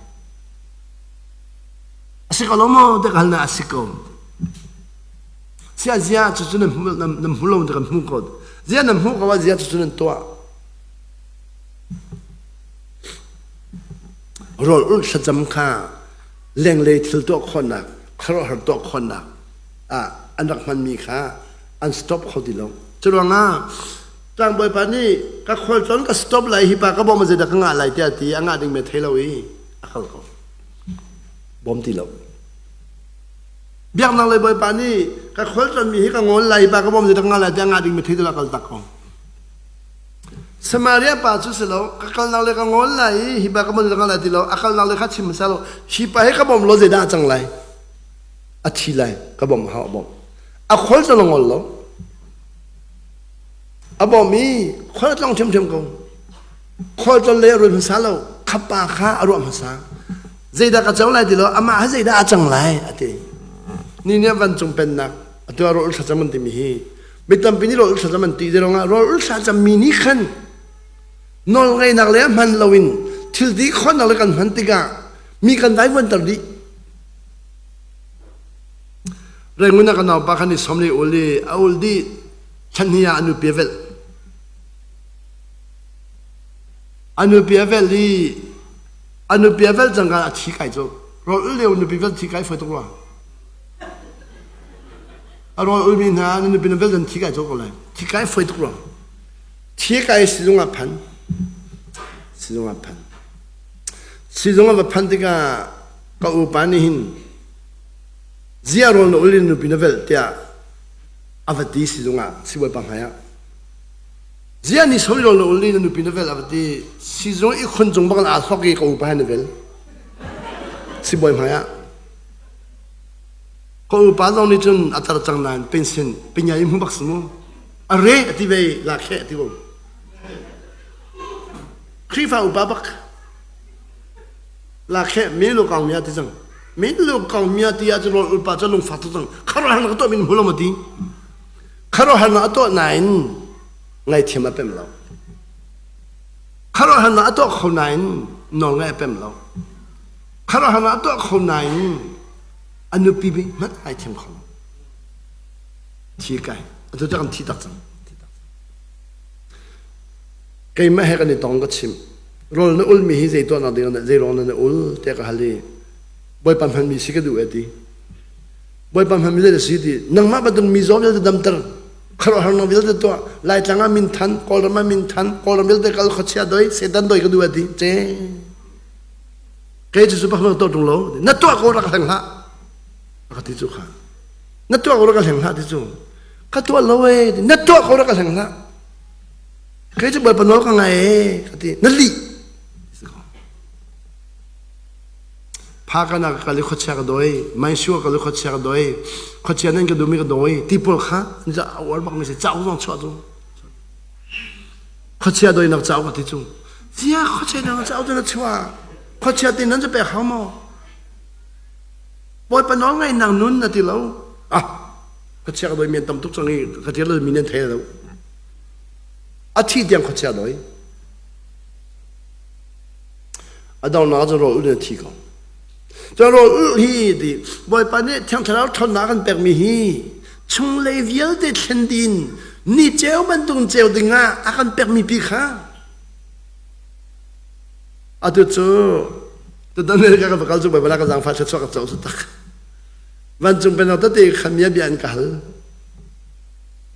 A si ko lo maw ti ka hal na a si ko. Sia zia cucu nan hmu nan hmu lo ti kan hmu ko. Zia nan hmu ko ah zia cucu nan tuah. Rawl ulh thlacam kha lenglei thil tuah khawhnak, khuaruahhar tuah khawhnak ah an rak hmanmi kha an stop kho ti lo. Curuangah tlangbawipa nih ka khualtlawn ka stop lai hi pa ka bawm zeidah ka ngah lai tiah ti a ngah ding me thei lo i a kal ko. Bawm ti lo. Biaknak lei bawipa nih ka khualtlawnmi hi ka ngawl lai pa ka bawm zeidah ka ngah lai tiah ngah ding mi thei ti lo kal tak ko. Samaria pa cu si lo ka kalnak le ka ngawl lai i hi pa ka bawm zeidah ka ngah lai ti lo a kalnak le kha chim hmasa lo hi pa hi ka bawm lo zeidah a cang lai a thi lai ka bawm hau a bawm a khual cu ngol lo a bawm i khual a tlong ṭhiamṭhiam ko khual tlon le a ruat hmasa lo khapa kha a ruah hmasa zeidah ka co lai ti lo amah ha zeidah a cang lai a ti ni nih vancung pennak atu ah rawl thlacam an timi hi mi tampi nih rawl thlacam an ti ti ruangah rawl thlacam mi nih khan nawl ngeinak le hman loin thil ti khonnak le kan hman tikah mi kan vaivuanter dih Rengun ah ka naupa khan i som le ul i a ul dih thlan hnih ah a nupi a velh. A nupi a velh i a nupi a velh cang a thi kai cu. Rawl ul lio nupi velh thi kai foi tuk rua. A rawl ulmi hna na nupi na velh dan thi kai cu ko lai. Thi kai foi tuk rua. Thi kai sizung ah phan. Sizung ah phan. Sizung ah va phan tikah ka upa nih hin ziah rawl na ul in nupi na velh tiah a va ti sizung ah sibawipa hmai ah ziah ni soi rawl na ul i na nupi na velh a va ti sizung i khun cung bak in aa hlok i ka upa he na vel sibawi hmai ah ka upa zong nih cun a tar cang nain pension pinya i hmu bak si mu a re a ti ve la khe a ti ko Khrihfa upa bak La khe min lu kong mia ti cang. Min lu kong mia ti ah cun rawl ulpa cu lungfak tuk cang. Kharuahhar na ka tuah min hmu lo ma ti. Kharuahhar na a tuah nain ngaithiam a pem lo. Kharuahhar na a tuah kho nain nawl ngai a pem lo. Kharuahhar na a tuah kho nain a nupi bi hmanh ngaithiam kho lo. Thi kai. Atu cu kan thi tak cang. Keimah he kan i tong ka chim. Rawl na ulmi hi zei tuahnak ding ah zei ruang na ul tiah ka hal i Bawipa hmanmi si ka duh e ti. Bawipa hmanmi zei si ti. Nangmah bantuk mizaw vialte damter khuaruahharnak vialte tuah Laitlang ah min than Kawlram ah min than Kawlram vialte kal khuachia doi Satan doi ka duh e ti. Ce kei cu cu pakhat tuah ṭung lo na tuah ko rak hleng hlah ka ti cu kha na tuah ko rak hleng hlah ti cu ka tuah lo e na tuah ko rak hleng hlah Kei cu Bawipa nawl ka ngai ee ka ti. Na lih. Phakana ka kal i khuachia ka doi, Maisua kal i khuachia ka doi, khuachia nan ka dumi ka doi, ti pawl kha an za a uar bak mi si cauk zong chuah cu. Khuachia doinak cauk ka ti cu. Zia khuachia doinak cauk cu na chuah. Khuachia ti nan cu pek hau maw? Bawipa nawl ngaihnak nun na ti lo. Ah, khuachia ka doi mi an tam tuk cang i ka ti lo mi nan thei lo. A thih tiang khuachia doi. A donghnak cun rawl ulh in a thi ko. Cun rawl ulh hi ti Bawipa nih Thiang Thlarau ṭhawnnak a kan pekmi hi chunglei vialte thlen ding ni ceu bantuk in ceu ding ah a kan pekmi pi kha atu cu tutan America ka va kal cu Baibal ah ka zaangfah thluachuah ka co cu tak. Vancung pennak tete khan bia bia an ka hal.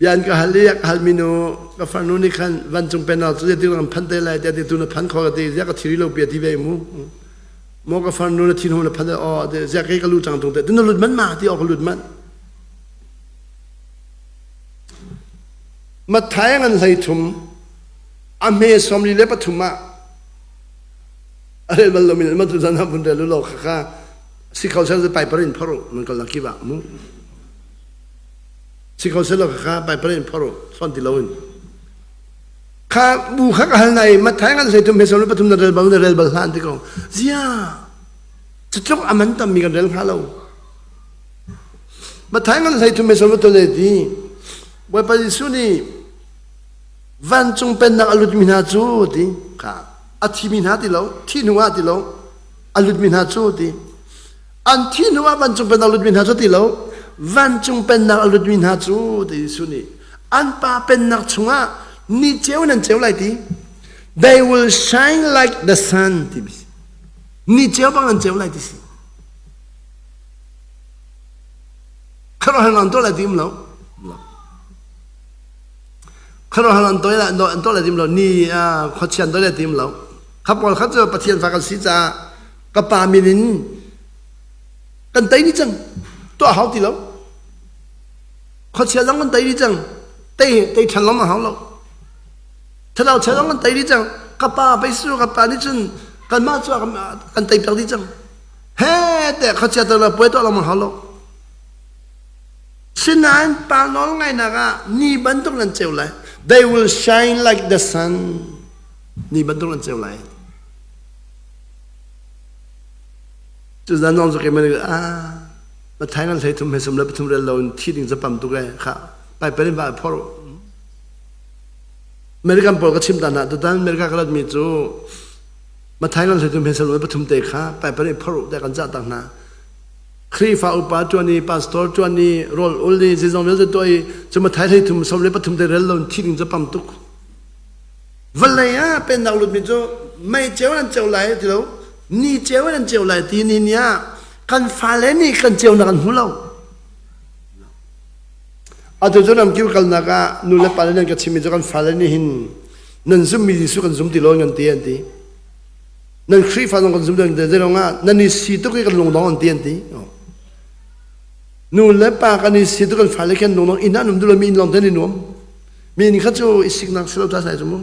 Bia an ka hal i a ka halmi nu ka farnu nih khan vancung pennak cu zeitik kan phanh te lai tiah ti tu na phan kho ka ti ziah ka thiri lo pi a ti ve mu. Maw ka farnu na thin hung na phan aw ti ziah kei ka lu cang tung te tu na lut manh ma ti aw ka lut manh. Matthai ngan hlei thum a hme 43 ah a rel bal lomi ma tu zan ha vun rel lo kha kha si kho sel pai par in phor nan kal ki ba mu si kho sel kha kha pai par in phor son ti lo in kha bu kha ka hal nai mathai ngan sei tum he sol pathum na rel bal na rel bal hlan ti ko zia cutluk aman tam mi kan rel hnga lo mathai ngan sei tum he sol pathum le ti Bawipa Jesuh nih vancung pennak a lutmi hna cu ti kha a thimi hna ti lo thi hnu ah ti lo a lutmi hna cu ti an thi hnu ah vancung pennak a lutmi hna cu ti lo vancung pennak a lutmi hna cu ti Jesuh nih an pa pennak chungah ni ceu in an ceu lai ti they will shine like the sun ti ni ceu bang an ceu lai ti si kharohan an to lai ti um lo Khuaruahhar an toi an tuah le tim lo ni khuachia an toi le tim lo kha pawl kha cu Pathian fa kan si caah ka pa min in kan tei ni cang tuah hau ti lo khuachia zong kan tei ni cang tei tei ṭhan lawng a hau lo thlarau chia zong kan tei ni cang ka pa pei su ka pa nih cun kanmah cu kan tei piak dih cang he te khuachia te puai tuah lengmang hau lo Sinain pa nawlngaihnak ah ni bantuk nan ceu lai. They will shine like the sun. Ni bantuk nan ceu lai. Cu zan zong cu keimah nih ah Mathai ngan hlei thum he sum le pathum rel lo in thi ding zapam tuk e kha pai perin va phor. American pawl ka chim ta hna tutan America ka rat mi cu Mathai ngan hlei thum he sum le pathum te kha pai perin phor te kan cah tak hna. Khrihfa upa ṭuan i pastor ṭuan i rawl ul i zeizong vialte tuah i cu Mathai hlei thum 13 te rel lo in thi ding cu pam tuk. Vawlei ah pennak lutmi cu mei ceu an ceu lai ti lo ni ceu an ceu lai ti ni ni ah kan fale nih kan ceunak an hmu lo. Atu cu ramkip kalnak ah nu le pa le nan ka chimmi cu kan fale nih hin nan zummi Jesuh kan zum ti lo nan ti an ti. Nan Khrihfa zong kan zum deuh te zeilong ah nan i si tuk i kan lungdong an ti an ti. Nu le pa kan i si tuk kan fale khan lungdong inn ah num duh lo mi inn lawng te an i nuam. Mi inn kha cu i siknak si lo ta sai cu mu.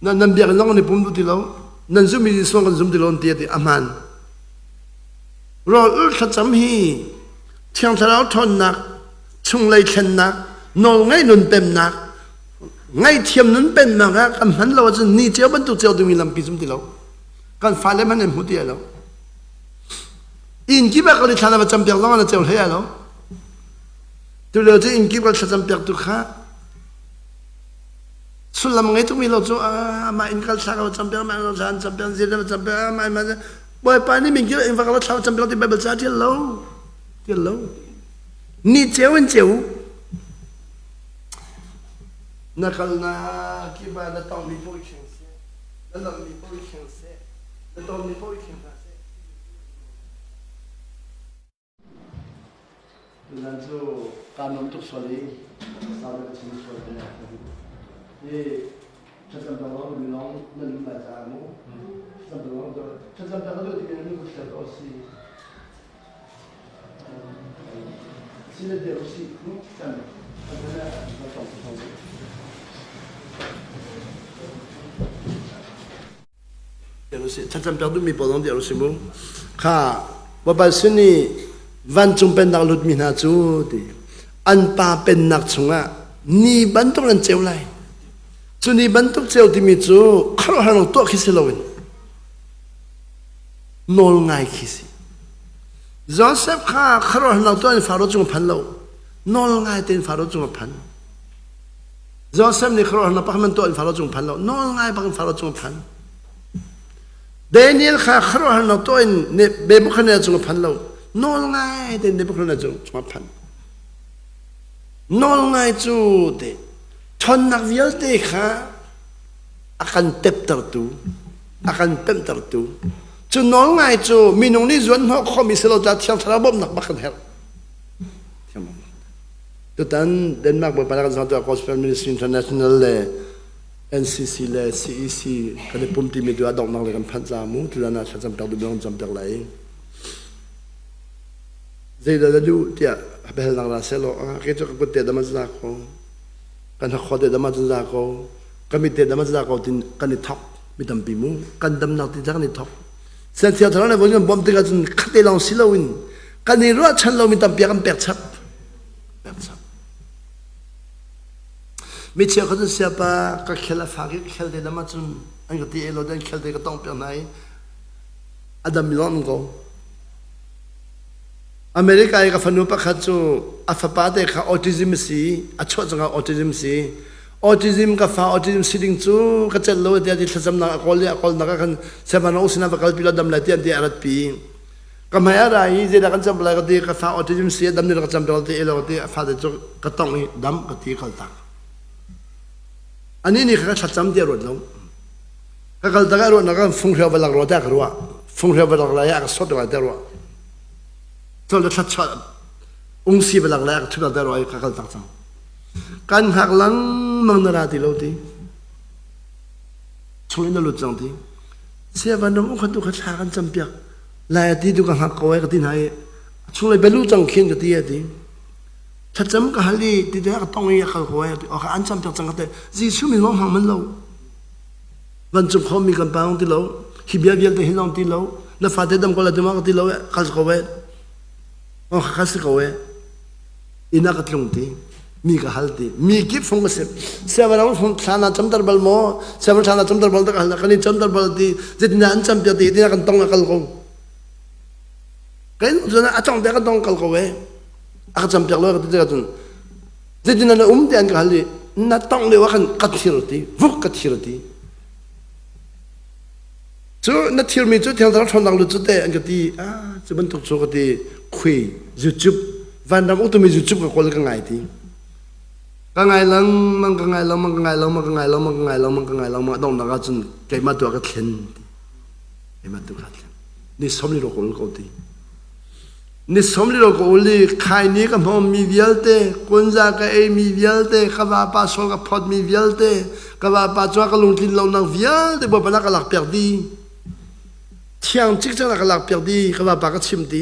Nan nan biakinn zong an i pum duh ti lo. Nan zum mi Jesuh kan zum ti lo an ti a ti a hmaan. Rawl ul thlacam hi Thiang Thlarau ṭhawnnak, chunglei thlennak, nawlngaih nun pemnak, ngaihthiam nun pennak ah kan hman lo ahcun ni cio bantuk cio dingmi lampi zum ti lo. Kan fale hmanh an hmu ti lo. Inn kip ah kan i thlan va campiak zong an ceu hlei lo. Tu lio cu inn kip kan thlacam piak tu kha sullam ngei tukmi lo cu mah inn kal thla ka campiak mah inn thla campiak zin va campiak mah mah Bawipa nih min kip in va kal thla campiak ti Bible ca tial lo tial lo ni ceu in ceu Na kalnak kip ah na tongmi paoh i thleng seh, na lamhmi paoh i thleng seh, na tonmi paoh i thleng hna seh. Tuzan cu kaa nuam tuk sual i sau ka chim sual te. Hi thlacam dang lawng mi lawng nan um lai caah mu. Thlacam dang lawng thlacam dang ka duh ti mi nan kut to si. Thlacam piak duhmi pawl zong dir usih mu. Kha Bawipa sin i vancung pennak lutmi hna cu ti an pa pennak chungah ni bantuk nan ceu lai. Cu ni bantuk ceu timi cu khuaruahhar lo tuah khi si loin nawl ngai khi si. Joseph kha khuaruahhar tuah in Faro cung a phan lo. Nawl ngai tein Faro cung a phan. Joseph nih khuaruahhar pakhat man tuah in Faro cung a phan lo. Nawl ngai bak in Faro cung a phan. Daniel kha khuaruahharnak tuah in Nebuchadnezzar cung a phan lo. Nawl ngai tein Nebuchadnezzar cung a phan. Nawl ngai cu te ṭhawnnak vialte kha a kan teptertu, a kan pemhtertu. Cu nawl ngai cu minung nih zuan hnawh khawhmi si lo caah Thiang Thlarau bawmhnak bak kan herh. Tutan Denmark Bawipa kan zong Gospel Ministry International le NCC le CEC kan i pum timi tu ah donghnak le kan phanh ca mu tutan ah thlacam piak duh kan cam piak lai. Zeidah na duh tiah biahalnak ra seh law kei cu ka kut te dam an za ko kan hakhaw te dam an za ko ka mit te dam an za ko tin kan i thok mi tampi mu kan damnak ti kan i thok Sian thar le voi kan bawmh tikah cun khate lawng si loin kan i ruahchan lomi tampi kan pek chap pek chap mi chia kha cun siapa ka khel a fak i khel te dam ahcun an ka ti e lo dan khel te ka tong piak hna i a dam mi lawng ko America i ka fanu pakhat cu a fapa te kha autism si a chuah cangah autism si autism ka fa autism si ding cu ka celh lo tiah ti thlacamnak a kawl i a kawlnak ah khan Sevano sinah va kalpi law dam lai tiah an ti a ratpi ka hmai a ra i zeidah kan cam lai ka ti ka fa autism si a dam ni ka cam piak ti elo ti a fate cu ka tongh i dam ka ti kal tak ani nih kha ka thlacam ti a ruat lo ka kal tak a ruat nak kan funghreu va lak rua tiah ka ruah funghreu va lak lai ah ka sot lai tiah ruah col le thlachuah ungsi va lak lai ah ka thut tiah ruah i ka kal tak cang Kan hngak lengmang na ra ti lo ti. Chung in na lut cang ti. Saya van ram ukhat tu kha thla kan cam piak. Lai a ti tu ka hngak ko ai ka ti hna i chung lei belu cang khin ka ti a ti. Thlacam ka hal i ti te ka tong i a kal ko ai ti. O ka an cam piak cang ka te. Jesuh min lawng hmang man lo. Vancung khomi kan pa ti lo. Hi bia vialte hi lawng ti lo. Na fate dam ko la ti ma ka ti lo kal ko e. O ka si ko e. Inn ah ka tlung ti mi ka hal ti mi kip fung ka si siavanang fung thla na camter bal maw siavan thla na camter bal tak hal kan i camter bal ti zeitindah an cam piak ti tina kan tong a kal ko kan cun a tong te kan tong kal ko e a ka cam piak lo ka ti cun zeitindah na um ti an ka hal i na tong lio ah khan ka thir ti vuk ka thir ti Cu na thilmi cu thiang thlarau ṭhawnnak lut cu teh an ka ti. Ah, cu bantuk cu ka ti. Khui, YouTube, vanram uktumi YouTube ka kawl ka ngai ti. Ka ngai lengmang, ka ngai lengmang, ka ngai lengmang, ka ngai lengmang, ka ngai lengmang, ka ngai lengmang. Donghnak ah cun keimah tu ah ka thlen ti. Keimah tu ka thlen. Ni som li ro ka ul ko ti. Ni som li ro ka ul i khaini ka hmawmmi vialte, kunza ka eimi vialte, ka vapa sual ka phawtmi vialte, ka vapa cungah ka lungtlin lonak vialte Bawipa na ka lakpiak dih. Thiang cikcek na ka lakpiak dih, ka vapa ka chim ti.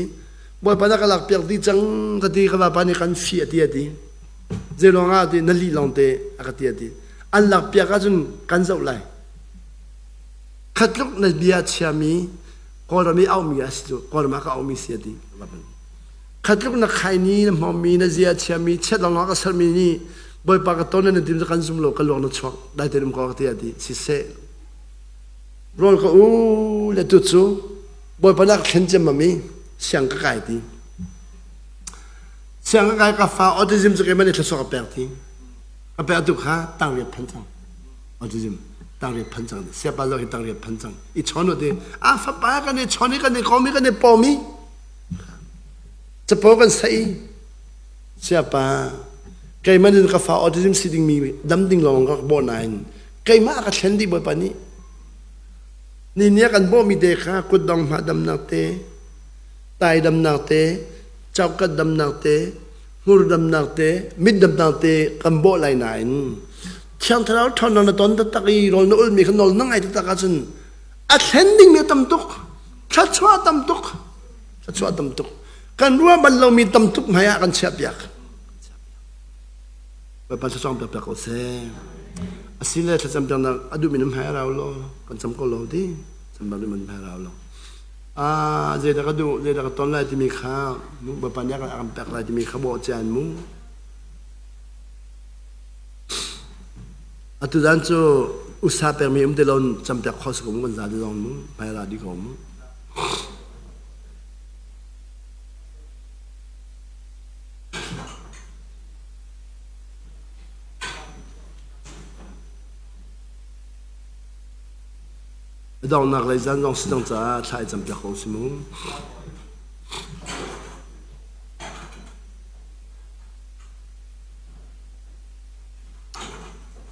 Bawipa na ka lakpiak dih cang ka ti, ka vapa nih kan fih a ti a ti. Zei ruangah ti na lih lawng te a ka ti a ti. An lakpiak ahcun kan zoh lai. Khatluk na bia chiami Kawlram i auhmi a si cu Kawlram ah ka auhmi si a ti. Khatluk na khaini na hmawmmi na zia chiami chiat lawnglawng ka sermi nih Bawipa ka ton na tim cu kan zum lo ka luang na chuak dai te um ko ka ti a ti siseh rawl ka u le tu cu Bawipa nak thlen cem mami siang ka kai ti siang ka kai ka fa autism cu keimah nih thluachuah ka pek ti ka pek tu kha tang riat phan cang autism tangriat phan cang siapa lo hi tangriat phan cang i chon ti a fapa kan i chon i kan i kom i kan i pom i capo kan sai siapa keimah nin ka fa autism si ding mi dam ding lawng ka bo nain keimah ka thlen dih bawipa nih ni nia kan bawh mi te kha kutdong hma damnak te tai damnak te chaukat damnak te hmur damnak te mit damnak te kan bawh lai nain Thiang Thlarau ṭhawnnak na ton taktak i rawl na ulmi kha nawl na ngai taktak ahcun a thlen dingmi a tam tuk thluachuah a tam tuk thluachuah a tam tuk kan ruah bal lomi tam tuk hmai ah kan chiahpiak Bawipa thlacam piak piak ko seh asile thlacam piaknak a duhmi nan hmai rau lo kan cam ko lo ti cam bak duhmi nan hmai rau lo ah zeidah ka duh zeidah ka ton lai timi kha Bawipa nih a kan pek lai timi kha bawh cian mu Atuzan cu usa pekmi um ti lo campiak kho si ko mu kan za ti zong mu hmai ra di ko mu. A donghnak lei zan zong si cang caah thla i campiak ko si mu.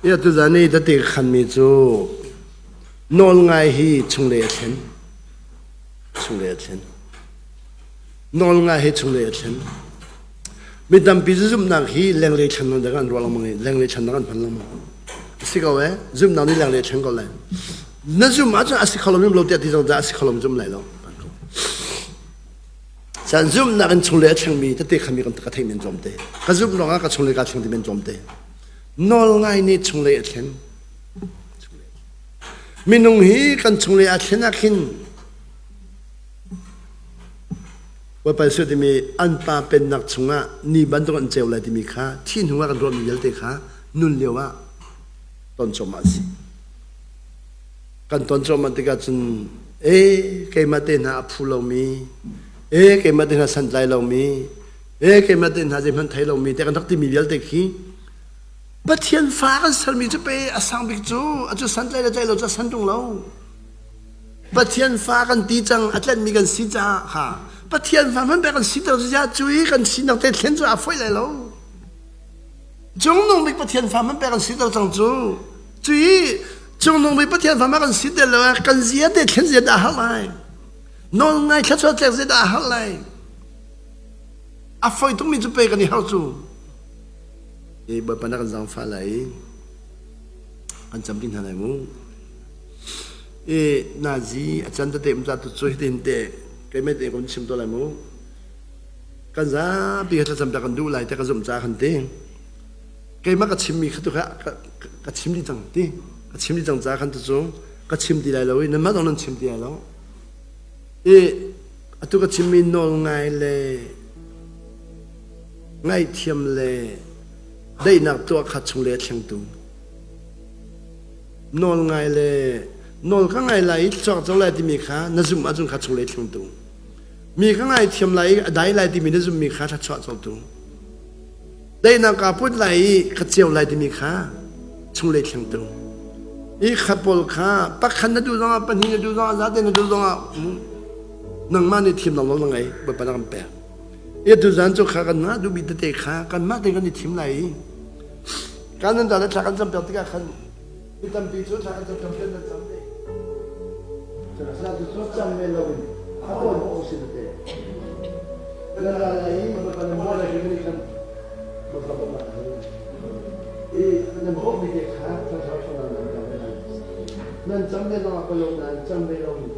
Ia tuzan i tete ka khanmi cu nawlngai hi chunglei a thlen. Chunglei a thlen. Nawlngai hi chunglei a thlen. Mi tampi cu zumhnak hi lenglei thlennak dang an ruah lengmang i lenglei thlennak an hman lengmang. A si ko ee, zumhnak nih lenglei a thlen ko lai. Na zumh ahcun a si kho lo zum lo tiah ti zong a si kho lo zum lai lo. San zumhnak in chunglei a thlengmi tete khami kan ka theih men tlawmte. Ka zumh ruangah ka chunglei ka thleng ti men tlawmte. Nawl ngai nih chunglei a thlen. Minung hi kan chunglei a thlen ah khin Bawipa Jesuh timi an pa pennak chungah ni bantuk an ceu lai timi kha thi hnu ah kan ruahmi vialte kha nun lio ah ton cuahmah a si. Kan ton cuahmah tikah cun e keimah te hna a phu lomi, e keimah te hna santlai lomi, e keimah te hna zeihmanh thei lomi te kan rak timi vialte khi Pathian fa kan sermi cu pe a sang bik cu a cu santlai le tlai lo cu a san ṭung lo. Pathian fa kan ti cang a tlenmi kan si caah kha Pathian fa hmanh pek kan si ter cu cu i kan sinak te thlen cu a fawi lai lo. Cungnung bik Pathian fa hmanh pek kan si ter cang cu. Cu i cungnung bik Pathian fa hmanh kan si ter lo kan zia te thlen zia dah har lai. Nawl ngai thluachuah tlek zia dah har lai. A fawi tukmi cu pe kan i har cu. I Bawipa na kan zaangfah lai i kan cam ding hna lai mu. I nazi a can tete um ca tu cu hitin te keimah te kan chim to lai mu. Kan zapi kha thlacam ta kan duh lai te ka zumh ca khan ti. Keimah ka chimmi kha tu kha ka chim dih cang ti. Ka chim dih cang ca khan tu cu ka chim ti lai lo i nanmah zong nan chim ti lai lo. I atu ka chimmi nawl ngai le ngaihthiam le daihnak tuah kha chunglei a thlengtu nawl ngai le nawl ka ngai lai i chuak co lai timi kha na zumh ahcun kha chunglei thlengtu mi ka ngaithiam lai i a dai lai timi na zumhmi kha thluachuah cotu daihnak kaa put lai i ka ceu lai timi kha chunglei thlengtu i kha pawl kha pakhat na duh zongah pahnih na duh zongah zate na duh zongah nangmah nih thim lawnglawng na ngei Bawipa na kan pek I tuzan cu kha kanmah duhmi tete kha kanmah te kan i thim lai i kan nan le thla kan cam piak tikah khan mi tampi cu thla kan cam piak nan cam ve. Cu cu cam ve lo in a tawn ko si tete. Kan ra lai i Bawipa nan bawh lai ni khan Bawipa bawmhnak a hal. I nan bawmhmi te kha thlarau thawngnak nan cam ve lai. Nan cam ve zongah palo nan cam ve lo in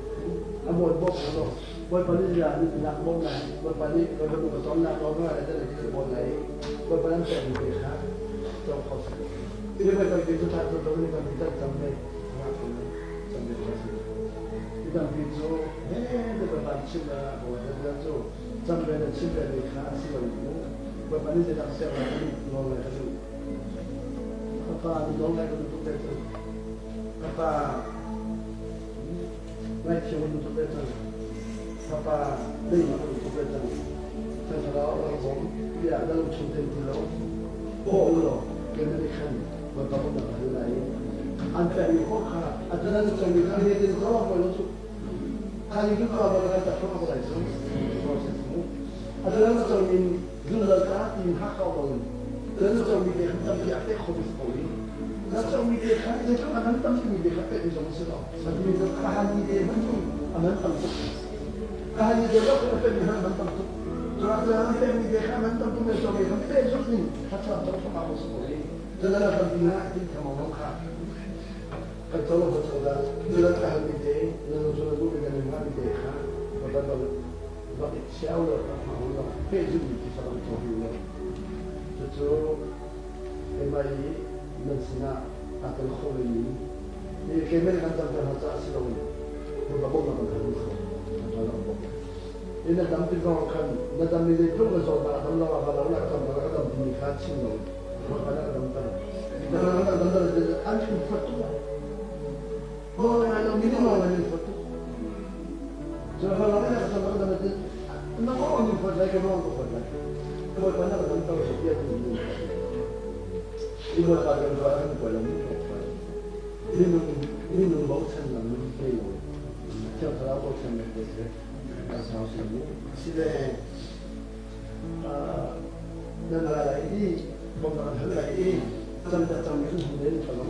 a bawi bawmh lo. Bawipa nih ziah an nak bawmh lai Bawipa nih Bawipa nu ka tonnak lawng ah le dan an bawmh lai i Bawipa nan pekmi te kha cawk kho si. Ti le tampi cu ṭha cu ni tampi can cam ve cam ve kho si. Ti tampi cu he te Bawipa nih chim la Bawipa dan cu cam ve le chim ve mi kha si lo mu Bawipa nih zeidah ser lai ka duh nawl lai ka duh. Ka pa nawl lai ka duh tuk te cu. Ka pa Ngaihthiam an tuk ve cang. Fapa daihnak an tuk ve cang. Thiang Thlarau a rak bawm tiah na lungchung tein ti lo. Bawh u law keimah nih khan Bawipa bawmhnak ka hal lai i an pekmi paoh kha a can an cawngmi kha he tin zong a lo cu. Kha ni cu ka ba kan tak ko lai cu. A can an cawngmi zungzal ka tin hak ko ko in. Can an cawngmi te khan tampi a pek kho mi si ko i. Na cawngmi te kha zeitluk a nan tampi mi te kha pek mi zong a si lo. Kahani te hmanh hi a man tam tuk. Kahani te lo a pekmi hmanh a man tam tuk. Cuah a pekmi te kha a man tam tuk le cawmi kha pe zuk in thluachuah co thok ah si ko i cun a tampi na tin thang long kha kan co lo co dah culan ka halmi te na nu cu na duh mi na mi te kha va va va chiao lo ka hmang lo pe zuk mi ti sabang co hi lo cucu keimah i nan sinah aa tel kho mi Keimah nih kan camter hna caah si loin Bawipa bawmhnak kan hal kho. Kan ṭha lo bawk. I na dam ti zong khan na dam i zeitluk na zawtnak a dam lo ah va lo la cam ka dam timi kha chim lo Bawipa nih a damter. Bawipa nih a damter an in huat tuk. Nawl ngai lo mi nih nawl ngai in huat tuk. Cun va lo in ka cam ka dam ti na maw an in huat lai ka maw ka huat lai. Bawipa nih a damter tiah ti in I Bawipa kan ruah kan kuai lo mi Minung bochan lam ngei lo. Si le nan ra lai i bawmhnak an hal lai i cam da cam in hung len ka lo.